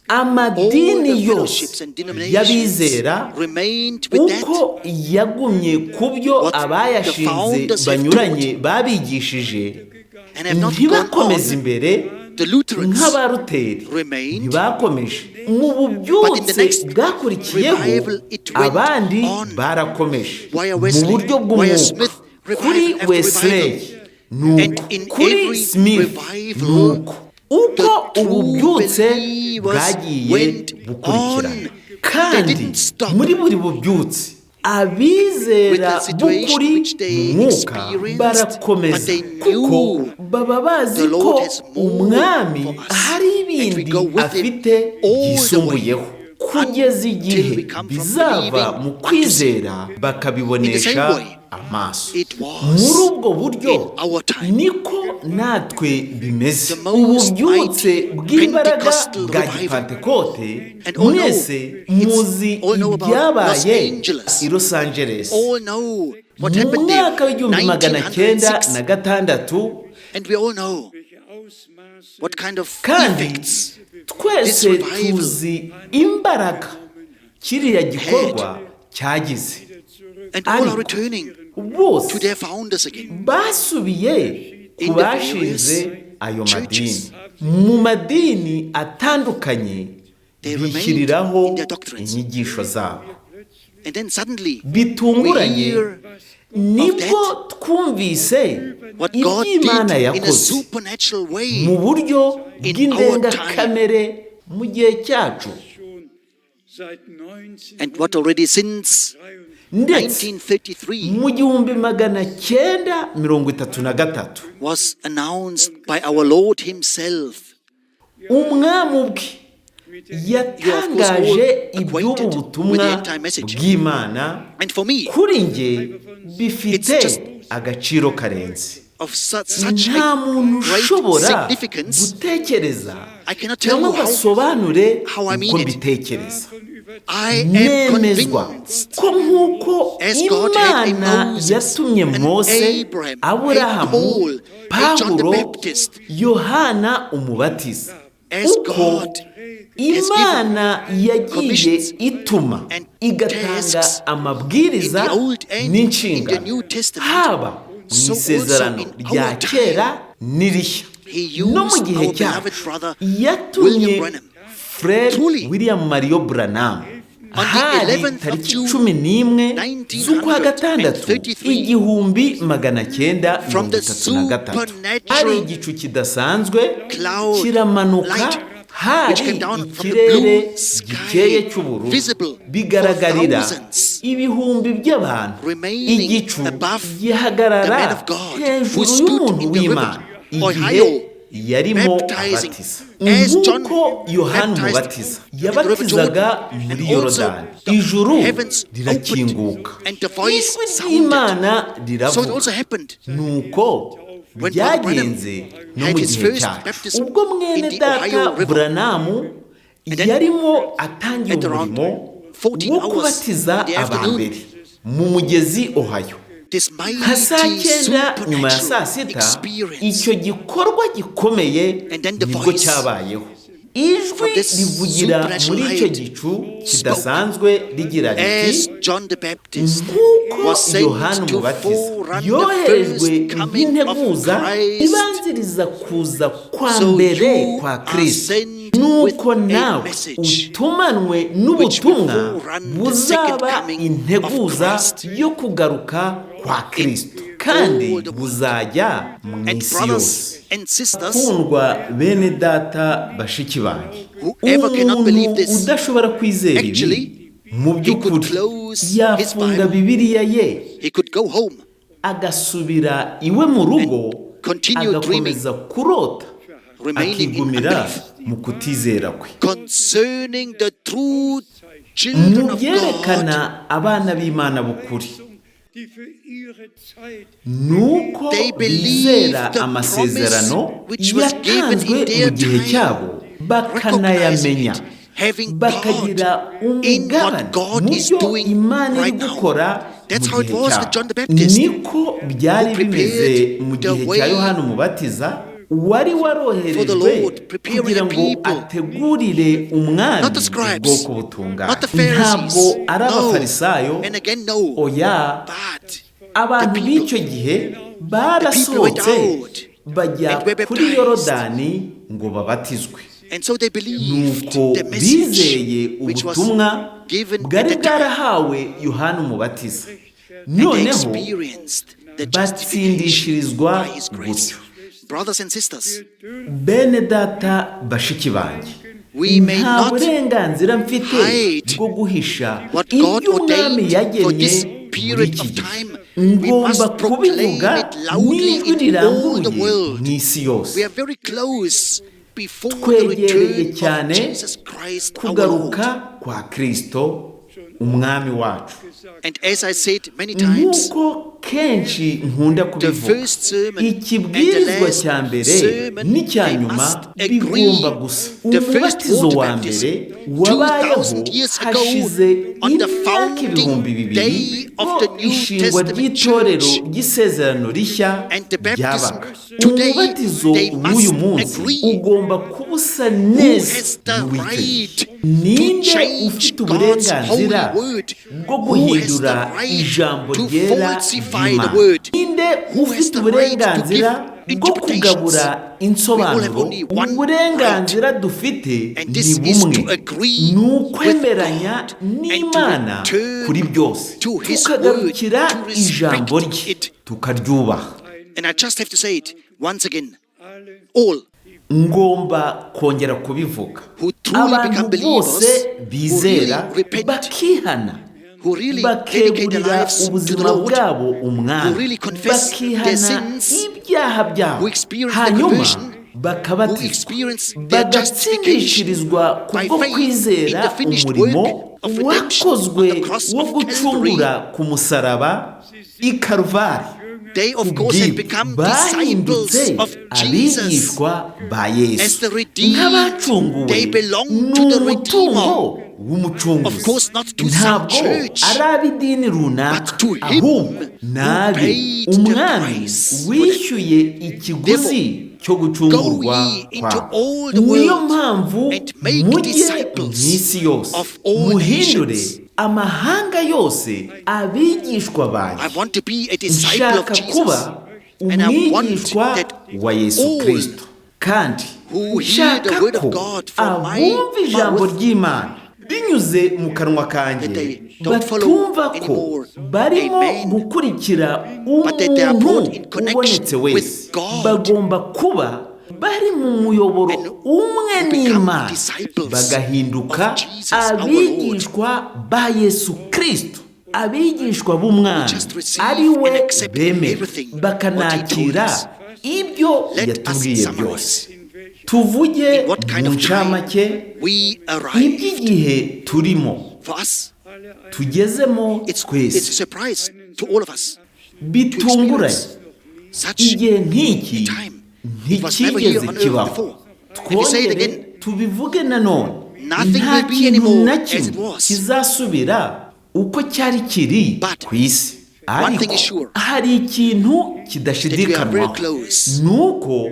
C: amadini
B: all the
C: yose
B: fellowships and denominations
C: y'abizera
B: remained with that
C: uko yagumye ku byo
B: what the
C: abayashinze
B: founders have
C: banyuranye babigishije,
B: and have not gone
C: ntibakomeze
B: on.
C: imbere
B: The Lutherans
C: nk'Abaruteri
B: remained,
C: ntibakomeje mu
B: but in the
C: bubyutse
B: next
C: bwakurikiyeho,
B: revival it went
C: abandi
B: on.
C: barakomeje
B: Via
C: mu
B: Wesley,
C: buryo
B: via
C: bw'umwuka.
B: Smith,
C: Kuri
B: revival after
C: Wesley
B: revival.
C: nuko,
B: And in
C: kuri
B: every
C: Smith
B: revival,
C: nuko, uko
B: the true
C: ububyutse
B: believers
C: bwagiye
B: went
C: bukurikirana,
B: on. They
C: kandi
B: didn't stop
C: muri buri bubyutse
B: with
C: abizera
B: the situation
C: b'ukuri
B: which they
C: mu mwuka
B: experienced,
C: barakomeza,
B: but they
C: kuko
B: knew
C: baba bazi
B: the
C: ko
B: Lord has more
C: Umwami
B: for us,
C: hari
B: and we
C: ibindi
B: go with him
C: afite
B: all the way
C: byisumbuyeho, kugeza igihe
B: until we come from
C: bizava
B: believing
C: mu
B: unto
C: kwizera bakabibonesha
B: In the same way,
C: amaso.
B: it was
C: Muri ubwo buryo
B: in our time.
C: niko natwe bimeze.
B: The most
C: Ububyutse
B: mighty
C: bw'imbaraga
B: Pentecostal
C: bwa
B: revival.
C: gipantekote,
B: And all know,
C: mwese
B: it's
C: muzi
B: all know about Los
C: ibyabaye
B: Angeles.
C: i Los Angeles
B: All know what
C: mu
B: happened there,
C: mwaka w'1906,
B: 1906. And we all know what kind of
C: kandi
B: effects
C: twese
B: this revival
C: tuzi imbaraga kiriya gikorwa cyagize.
B: And all are
C: Ariko
B: returning to
C: bose
B: their founders again.
C: basubiye ku
B: In the
C: bashinze
B: various
C: ayo madini,
B: churches.
C: mu madini atandukanye
B: They remained
C: bishyiriraho
B: in their doctrines.
C: inyigisho zabo.
B: And then suddenly we
C: Bitunguranye
B: hear
C: nibwo twumvise
B: what God did
C: iby'Imana
B: in a
C: yakoze
B: supernatural way
C: mu buryo
B: in our
C: bw'indengakamere mu gihe cyacu,
B: and what already since
C: ndetse
B: 1933
C: mu 1933
B: was announced by our Lord Himself.
C: Umwami ubwe yatangaje
B: You are, of course, all
C: iby'ubu
B: acquainted with
C: butumwa
B: the end time message.
C: bw'Imana.
B: And for me,
C: Kuri njye bifite
B: it's just
C: agaciro karenze.
B: of such
C: Nta
B: a
C: muntu
B: great
C: ushobora
B: significance,
C: gutekereza
B: I cannot tell
C: cyangwa
B: you
C: ngo asobanure
B: how I mean
C: uko
B: it.
C: mbitekereza.
B: I am
C: Nemezwa
B: convinced
C: ko nk'uko
B: as God had a
C: Imana
B: Moses,
C: yatumye
B: an
C: Mose,
B: Abraham, a
C: Aburahamu,
B: Paul, a John the
C: Pawulo,
B: Baptist,
C: Yohana Umubatiza,
B: as
C: uko
B: God has
C: Imana yagiye
B: commissions
C: ituma
B: and
C: igatanga
B: tasks
C: amabwiriza
B: in the Old and in the
C: n'inshingano,
B: New Testament,
C: haba mu
B: so also
C: isezerano
B: in
C: rya
B: our time,
C: kera n'irishya,
B: He
C: no mu
B: used
C: gihe
B: our beloved
C: cyacu
B: brother
C: yatumye
B: William Branham.
C: Fred
B: Truly,
C: William Mario Branham.
B: on the
C: Hari
B: 11th of
C: tariki
B: June,
C: 11 z'ukwa gatandatu
B: 1933,
C: 1933,
B: from the supernatural
C: hari igicu kidasanzwe
B: cloud
C: kiramanuka,
B: light, which
C: hari
B: came down from the
C: ikirere
B: blue sky,
C: gikeye cy'ubururu,
B: visible for
C: bigaragarira
B: thousands,
C: ibihumbi by'abantu.
B: remaining
C: Igicu
B: above the
C: gihagarara
B: man of God who
C: hejuru
B: stood
C: y'umuntu
B: in the
C: w'Imana
B: river
C: igihe
B: Ohio,
C: yarimo
B: baptizing
C: abatiza,
B: as John
C: nk'uko Yohana
B: baptized
C: Umubatiza
B: in the river
C: yabatizaga
B: Jordan,
C: muri
B: and also
C: Yorodani,
B: the
C: ijuru
B: heavens
C: rirakinguka,
B: opened and the voice
C: ijwi
B: sounded.
C: ry'Imana
B: So it
C: riravuga.
B: also happened
C: Nuko
B: when Brother Branham
C: byagenze no
B: had
C: mu
B: his
C: gihe
B: first
C: cyacu
B: baptism
C: ubwo mwene
B: in the
C: data
B: Ohio River.
C: Buranamu
B: And then
C: yarimo atangira
B: at around
C: umurimo
B: 14
C: wo
B: hours
C: kubatiza
B: in the afternoon,
C: abambere mu mugezi Ohio,
B: this
C: nka
B: mighty
C: saa 9 nyuma ya saa
B: supernatural
C: 6,
B: experience.
C: icyo gikorwa gikomeye
B: And then the
C: nibwo
B: voice
C: cyabayeho, ijwi
B: from this
C: rivugira
B: supernatural
C: muri icyo
B: height
C: gicu kidasanzwe rigira riti:
B: as John the Baptist
C: nk'uko
B: was sent
C: Yohana
B: to
C: Umubatiza
B: forerun the
C: yoherejwe
B: first coming of
C: nk'integuza
B: Christ,
C: ibanziriza kuza kwa
B: so
C: mbere
B: you
C: kwa
B: are
C: Kristo,
B: sent
C: nuko
B: with a
C: nawe
B: message
C: utumanwe
B: which will
C: n'ubutumwa
B: forerun the second
C: buzaba
B: coming of
C: integuza
B: Christ
C: yo kugaruka kwa Kristo, kandi
B: all the world.
C: buzajya mu
B: And
C: isi
B: brothers
C: yose.
B: and sisters,
C: Kundwa bene data, bashiki banjye,
B: whoever cannot believe
C: umuntu
B: this,
C: udashobora kwizera ibi,
B: actually,
C: mu
B: he could
C: by'ukuri
B: close his
C: yafunga
B: Bible,
C: Bibiliya ye,
B: he could go home
C: agasubira iwe mu rugo,
B: continue
C: agakomeza kurota,
B: remaining in
C: akigumira
B: unbelief
C: mu kutizera kwe.
B: concerning the true children
C: Mu
B: of God.
C: byerekana abana b'Imana b'ukuri
A: die für ihre Zeit
C: nuko
B: They believed
C: bizera
B: the
C: amasezerano
B: promise which was given
C: yatanzwe
B: in their
C: mu gihe
B: time,
C: cyabo, bakanayamenya,
B: recognizing it, having
C: bakagira
B: God in what
C: umugabane
B: God
C: mu
B: is
C: byo
B: doing
C: Imana iri
B: right now.
C: gukora
B: That's
C: mu
B: how it
C: gihe
B: was with
C: cyabo.
B: John the Baptist,
C: Niko byari
B: who
C: bimeze
B: prepared
C: mu
B: the
C: gihe cya
B: way
C: Yohana Umubatiza wari
B: for the
C: waroherejwe
B: Lord, preparing
C: kugira
B: a
C: ngo
B: people.
C: ategurire umwami
B: Not the scribes,
C: ubwoko butunganye.
B: not the Pharisees,
C: Ntabwo ari
B: no,
C: abafarisayo,
B: and again no,
C: oya,
B: but
C: abantu
B: the people,
C: b'icyo gihe
B: the people went
C: barasohotse
B: out
C: bajya
B: and were
C: kuri
B: baptized.
C: Yorodani ngo babatizwe.
B: And so they believed
C: Nuko
B: the message
C: bizeye
B: which was
C: ubutumwa
B: given at
C: bwari
B: the time,
C: bwarahawe Yohana Umubatiza,
B: and they
C: noneho
B: experienced the justification
C: batsindishirizwa
B: by his grace.
C: gutyo.
B: Brothers and sisters,
C: Bene data, bashiki banjye,
B: we may
C: nta
B: not
C: burenganzira mfite
B: hide
C: bwo guhisha
B: what God
C: ibyo umwami
B: ordained for
C: yagennye
B: this
C: muri
B: period
C: iki
B: of
C: gihe.
B: time. We
C: Ngomba
B: must proclaim
C: kubivuga
B: it loudly
C: n'ijwi
B: in all the
C: riranguruye
B: world.
C: mu isi yose.
B: We are very close before the
C: Twegereye
B: return of
C: cyane
B: Jesus Christ our Lord.
C: kugaruka kwa Kristo umwami wacu.
B: And as I said many times,
C: Nk'uko kenshi nkunda
B: the
C: kubivuga,
B: first sermon and the
C: ikibwirizwa
B: last
C: cya mbere
B: sermon,
C: n'icya
B: they
C: nyuma
B: must agree.
C: bigomba gusa.
B: The first
C: Umubatizo
B: water
C: wa
B: baptism
C: mbere wabayeho
B: 2,000 years ago
C: hashize
B: on the
C: imyaka
B: founding
C: 2000
B: day of
C: ko
B: the New
C: ishingwa
B: Testament
C: ry'itorero
B: church
C: ry'isezerano rishya
B: and the baptism
C: ryabaga.
B: today,
C: Umubatizo
B: they
C: w'uyu
B: must
C: munsi
B: agree.
C: ugomba kuba usa
B: Who
C: neza
B: has the
C: n'uw'icyo gihe.
B: right to
C: Ninde
B: change
C: ufite
B: God's
C: uburenganzira
B: holy word?
C: bwo
B: Who has the
C: guhindura
B: right
C: ijambo
B: to
C: ryera
B: falsify the
C: ry'Imana?
B: word?
C: Ninde
B: Who has
C: ufite
B: the right to
C: uburenganzira
B: give
C: bwo kugabura
B: interpretations? We all have
C: insobanuro?
B: only one right,
C: Uburenganzira dufite
B: and
C: ni
B: this is to
C: bumwe,
B: agree
C: ni
B: with
C: ukwemeranya
B: God and to
C: n'Imana
B: return
C: kuri byose,
B: to His word,
C: tukagarukira
B: to
C: ijambo
B: respect
C: rye,
B: it.
C: tukaryubaha.
B: And I just have to say it once again.
A: alle
B: All
C: Ngomba kongera kubivuga,
B: who truly
C: abantu
B: become believers,
C: bose
B: who
C: bizera
B: really repent,
C: bakihana,
B: who really dedicate their
C: bakegurira
B: lives to the
C: ubuzima
B: Lord,
C: bwabo
B: who
C: umwami,
B: really confess their
C: bakihana
B: sins,
C: ibyaha byabo,
B: who experience the
C: hanyuma
B: conversion, who
C: bakabatizwa,
B: experience their justification
C: bagatsindishirizwa
B: by
C: kubwo
B: faith in
C: kwizera
B: the finished
C: umurimo
B: work of redemption
C: wakozwe
B: on the cross
C: wo
B: of Calvary.
C: gucungura ku musaraba i Karuvari.
B: They, of course, had become
C: Bahindutse
B: disciples of Jesus.
C: abigishwa ba Yesu.
B: As the redeemed,
C: Nk'abacunguwe,
B: they belong
C: ni
B: to the
C: umutungo
B: Redeemer.
C: w'umucunguzi.
B: Of course, not to some
C: Ntabwo
B: church,
C: ari ab'idini runaka,
B: but to him
C: ahubwo ni
B: who
C: abe
B: paid the
C: umwami
B: price for
C: wishyuye ikiguzi cyo gucungurwa
B: Go ye into
C: kwabo.
B: all the
C: Niyo
B: world
C: mpamvu
B: and make
C: mujye
B: disciples
C: mu isi yose,
B: of all
C: muhindure
B: nations.
C: amahanga yose abigishwa banjye.
B: I want to be a disciple of
C: Nshaka
B: Jesus.
C: kuba
B: And I want
C: umwigishwa
B: that
C: wa Yesu
B: all
C: Kristo, kandi
B: who hear the
C: nshaka
B: word of
C: ko
B: God from my
C: abumva ijambo
B: mouth,
C: ry'Imana binyuze mu kanwa kanjye
B: that they don't follow
C: batumva ko
B: anymore
C: barimo
B: a man,
C: gukurikira
B: but that they are brought
C: umuntu
B: in connection
C: ubonetse wese,
B: with God
C: bagomba kuba bari mu muyoboro
B: and
C: umwe
B: become
C: n'Imana,
B: disciples
C: bagahinduka
B: of Jesus, our Lord.
C: abigishwa ba Yesu Kristo, abigishwa b'umwami
B: Just receive
C: ari we
B: and accept
C: bemera,
B: everything what he told
C: bakanakira
B: us.
C: ibyo
B: Let us
C: yatubwiye
B: summarize.
C: byose. Tuvuge
B: In what kind
C: mu
B: of time
C: ncamake
B: we arrived.
C: iby'igihe turimo,
B: For us,
C: tugezemo
B: it's a
C: twese,
B: surprise to all of us to
C: bitunguranye.
B: experience such
C: Igihe nk'iki
B: a time. It was never here
C: nticyigeze
B: on earth
C: kibaho.
B: before. And we say it
C: Twongere
B: again,
C: tubivuge nanone,
B: nothing
C: nta
B: will be
C: kintu
B: anymore
C: na
B: as it
C: kimwe
B: was.
C: kizasubira uko cyari kiri
B: But
C: ku isi.
B: one thing
C: Ariko
B: is sure,
C: hari ikintu
B: that we are very
C: kidashidikanwaho,
B: close
C: ni uko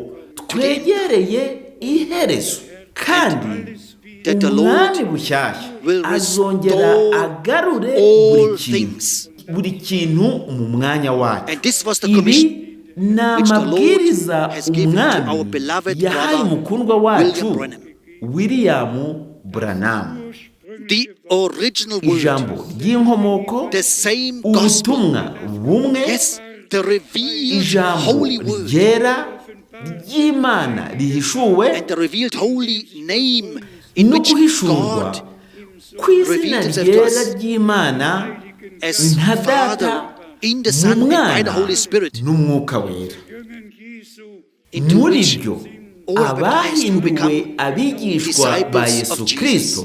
C: twegereye iherezo, kandi
B: that the Lord
C: umwami bushyashya
B: will
C: azongera
B: restore
C: agarure
B: all
C: buri kintu,
B: things.
C: buri kintu mu mwanya wacyo.
B: And this was the
C: Ibi
B: commission
C: ni
B: which the Lord
C: amabwiriza
B: has given to
C: umwami
B: our beloved
C: yahaye
B: brother
C: umukundwa wacu
B: William Branham.
C: William Branham.
B: The original word,
C: Ijambo ry'inkomoko,
B: the same gospel,
C: ubutumwa bumwe,
B: yes, the revealed
C: ijambo
B: holy word
C: ryera ry'Imana rihishuwe,
B: and the revealed holy name in
C: no
B: which
C: guhishurwa
B: God
C: kw'izina
B: revealed himself to
C: ryera
B: us
C: ry'Imana
B: as
C: nka
B: Father
C: Data
B: in the
C: mu
B: Son and by
C: Mwana
B: the Holy Spirit,
C: n'Umwuka Wera,
A: Jesu
B: into
C: muri
B: which
C: ryo
B: all are baptized who
C: abahinduwe
B: become
C: abigishwa ba
B: disciples
C: Yesu
B: of Jesus.
C: Kristo,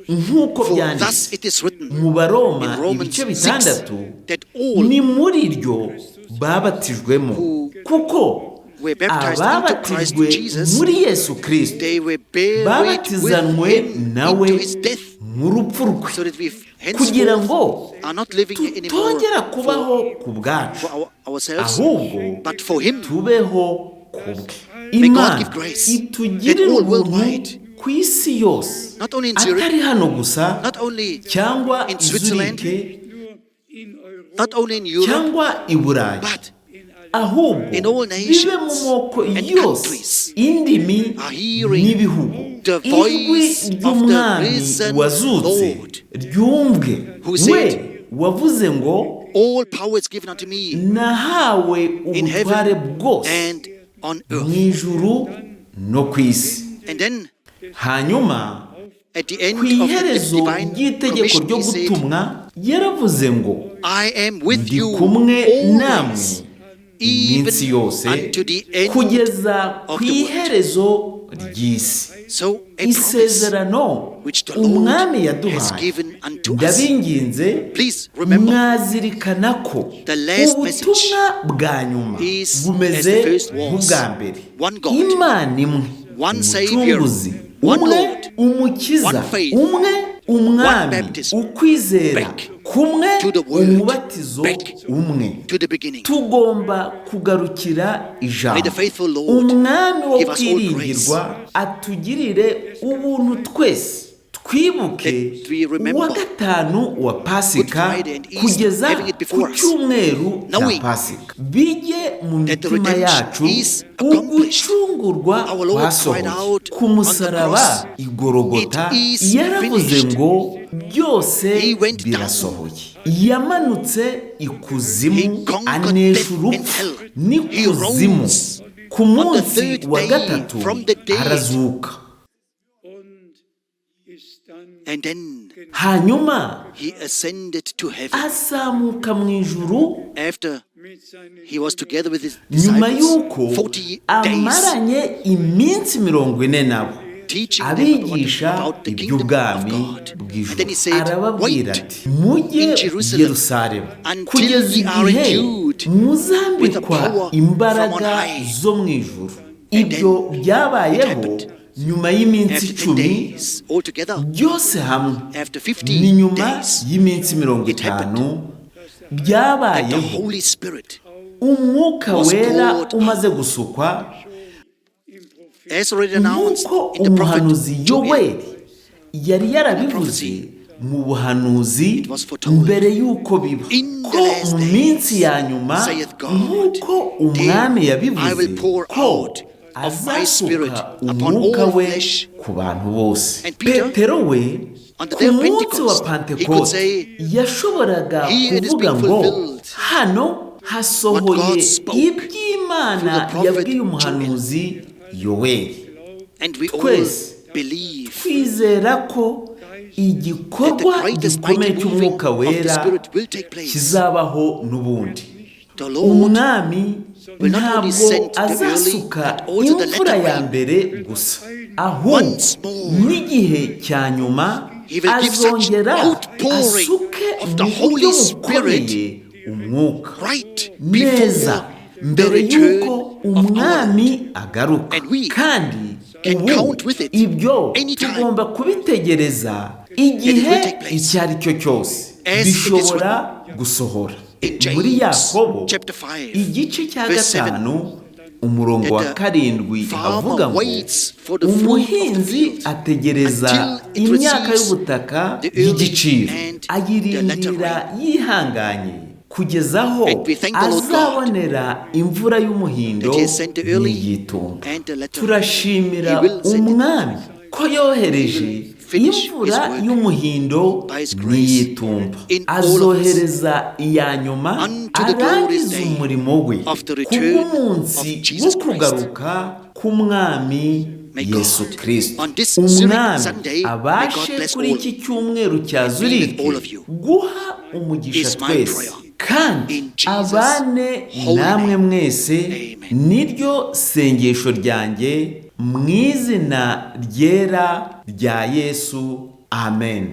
C: nk'uko
B: For thus
C: byanditse
B: it is written
C: mu Baroma
B: in Romans
C: ibice
B: 6
C: bitandatu,
B: that all
C: ni muri ryo babatijwemo,
B: who
C: kuko
B: were baptized into Christ
C: ababatijwe
B: Jesus,
C: muri Yesu Kristo
B: they were buried with
C: babatizanwe
B: him
C: nawe
B: into his death,
C: mu rupfu rwe,
B: so that we
C: kugira
B: henceforth
C: ngo
B: are not living anymore
C: tutongera kubaho
B: for,
C: ku bwacu,
B: for ourselves,
C: ahubwo
B: but for him.
C: tubeho ku bwe.
B: May God
C: Imana
B: give grace
C: itugirire
B: that all
C: ubuntu
B: worldwide,
C: ku isi yose,
B: not only in Zurich,
C: atari hano gusa
B: not only
C: cyangwa
B: in
C: i
B: Switzerland,
C: Zurich
A: nur in Europa,
B: not only in Europe,
C: cyangwa i Burayi,
B: but
C: ahubwo
B: in all
C: bibe
B: nations
C: mu moko
B: and
C: yose,
B: countries
C: indimi
B: are hearing
C: n'ibihugu,
B: the
C: ijwi
B: voice of the
C: ry'umwami
B: risen
C: wazutse
B: Lord,
C: ryumvwe,
B: who said,
C: we wavuze ngo
B: all power is given unto me
C: nahawe
B: in
C: ubutware
B: heaven
C: bwose
B: and on
C: mu
B: earth.
C: ijuru no ku isi.
B: And then
C: Hanyuma
B: at the end
C: ku
B: of the
C: iherezo
B: divine
C: ry'itegeko
B: commission,
C: ryo
B: he said,
C: gutumwa yaravuze ngo
B: I am with
C: ndi
B: you
C: kumwe namwe
B: always,
C: iminsi
B: even
C: yose
B: unto the end
C: kugeza
B: of
C: ku
B: the world.
C: iherezo ry'isi.
B: So a promise
C: Isezerano
B: which the Lord
C: umwami
B: has
C: yaduhaye,
B: given unto us.
C: ndabinginze
B: Please remember
C: mwazirikana ko
B: the last message
C: ubutumwa bwa nyuma
B: is as
C: bumeze
B: the first was.
C: nk'ubwa mbere.
B: One God,
C: Imana imwe,
B: one Savior,
C: umucunguzi
B: one
C: umwe,
B: Lord,
C: umukiza
B: one faith,
C: umwe, umwami,
B: one baptism,
C: ukwizera
B: back
C: kumwe,
B: to the word,
C: umubatizo
B: back
C: umwe.
B: to the beginning.
C: Tugomba kugarukira
B: May
C: ijambo.
B: the faithful Lord
C: Umwami wo
B: give us all grace
C: kwiringirwa atugirire ubuntu twese, twibuke
B: that we remember
C: uwa gatanu wa Pasika
B: Good Friday and Easter,
C: kugeza
B: having it
C: ku
B: before us,
C: cyumweru cya
B: knowing
C: Pasika, bijye mu
B: that the
C: mitima
B: redemption
C: yacu
B: is accomplished.
C: ugucungurwa
B: Our Lord cried
C: kwasohoye
B: out
C: ku
B: on the
C: musaraba
B: cross,
C: i Gologota.
B: "It is
C: Yaravuze
B: finished."
C: ngo byose
B: He went down.
C: birasohoye. Yamanutse ikuzimu,
B: He conquered
C: anesha
B: death and
C: urupfu
B: hell. He
C: n'ikuzimu.
B: rose
C: Ku
B: on the
C: munsi
B: third
C: wa
B: day
C: gatatu
B: from the dead.
C: arazuka.
A: und ist dann
B: And then
C: Hanyuma
B: he ascended to heaven
C: azamuka mu ijuru
B: after
A: mit seinen
B: he was together with his
C: nyuma
B: disciples
C: y'uko
B: 40 days
C: amaranye iminsi 40 nabo,
B: teaching them
C: abigisha
B: about the kingdom of
C: iby'ubwami
B: God. And then
C: bw'ijuru.
B: he said,
C: Arababwira
B: wait
C: ati mujye
B: in
C: i
B: Jerusalem
C: Yerusalemu
B: until
C: kugeza
B: ye are
C: igihe
B: endued endued with the
C: Muzambikwa
B: power from on
C: imbaraga
B: high.
C: zo mu ijuru.
B: And
C: Ibyo
B: then it
C: byabayeho
B: happened.
C: nyuma y'iminsi
B: After 10
C: 10
B: days altogether,
C: byose hamwe,
B: after
C: ni
B: 50
C: nyuma
B: days,
C: y'iminsi mirongo
B: it happened
C: itanu
A: that
B: that the
C: byabayeho
B: Holy Spirit
C: umwuka
B: was
C: wera
B: poured
C: umaze gusukwa,
A: im Propheten
B: as already announced
C: nk'uko
B: in the prophet
C: umuhanuzi
B: Joel.
C: Yoweri yari yarabivuze
B: Prophecy.
C: mu buhanuzi
B: It was foretold.
C: mbere y'uko biba,
B: In the
C: ko
B: last
C: mu
B: days,
C: minsi ya nyuma,
B: saith God,
C: nk'uko umwami
B: there
C: yabivuze,
B: I will pour
C: ko
B: out of my spirit
C: azasuka
B: upon
C: umwuka
B: all
C: we
B: flesh.
C: ku bantu bose.
B: And Peter,
C: Petero we,
B: on the
C: ku
B: day of
C: munsi wa
B: Pentecost, he could
C: Pantekote
B: say,
C: yashoboraga
B: "Here it is
C: kuvuga
B: being
C: ngo
B: fulfilled
C: hano hasohoye
B: what God spoke
C: iby'Imana
B: through the prophet
C: yabwiye umuhanuzi Yoweri."
B: And we all
C: Twese
B: believe
C: twizera ko
B: that the
C: igikorwa
B: greatest
C: gikomeye
B: mighty moving
C: cy'umwuka
B: of the
C: wera
B: Spirit will take place.
C: kizabaho n'ubundi.
B: The Lord
C: Umwami
B: will not only
C: ntabwo
B: send the early,
C: azasuka
B: but also the
C: imvura
B: latter
C: ya
B: rain.
C: mbere gusa, ahubwo
B: Once more,
C: n'igihe cya nyuma
B: He will give such
C: azongera
B: outpouring
C: asuke
B: of the
C: mu
B: Holy
C: buryo
B: Spirit
C: bukomeye umwuka
B: right
C: neza
B: before the
C: mbere
B: return
C: y'uko
B: of our Lord.
C: umwami agaruka.
B: And we
C: Kandi
B: can
C: ubu
B: count with it
C: ibyo
B: anytime
C: tugomba kubitegereza
B: that it will
C: igihe
B: take place.
C: icyo ari cyo cyose,
B: As it is
C: bishobora gusohora.
B: in
C: Muri
B: James
C: Yakobo
B: chapter 5,
C: igice cya
B: verse 7,
C: 5 umurongo wa
B: that the
C: 7
B: farmer
C: havuga ngo
B: waits for the fruit of the
C: umuhinzi
B: field
C: ategereza
B: until it
C: imyaka
B: receives
C: y'ubutaka
B: the early
C: y'igiciro,
B: and the latter
C: ayirindira
B: rain.
C: yihanganye kugeza aho
B: And we thank the Lord God
C: azabonera imvura y'umuhindo
B: that He has sent the early
C: n'iyitumba.
B: and the latter rain.
C: Turashimira
B: He will send it.
C: umwami ko yohereje
B: He will finish his
C: imvura
B: work
C: y'umuhindo
B: by his grace
C: n'iyitumba,
B: in all of us
C: azohereza iya nyuma
B: unto the glorious
C: arangize
B: day
C: umurimo we
B: of the return
C: kubw'umunsi
B: of Jesus
C: wo
B: Christ.
C: kugaruka k'umwami
B: May
C: Yesu
B: God,
C: Kristo.
B: on this Zurich
C: Umwami
B: Sunday, may God
C: abashe
B: bless
C: kuri
B: all
C: iki cyumweru cya
B: and be with
C: Zurich
B: all of you.
C: guha umugisha
B: Is my
C: twese,
B: prayer.
C: kandi
B: In Jesus'
C: abane
B: holy
C: namwe
B: name.
C: mwese.
B: Amen.
C: Niryo sengesho ryanjye mu izina ryera rya Yesu, amen.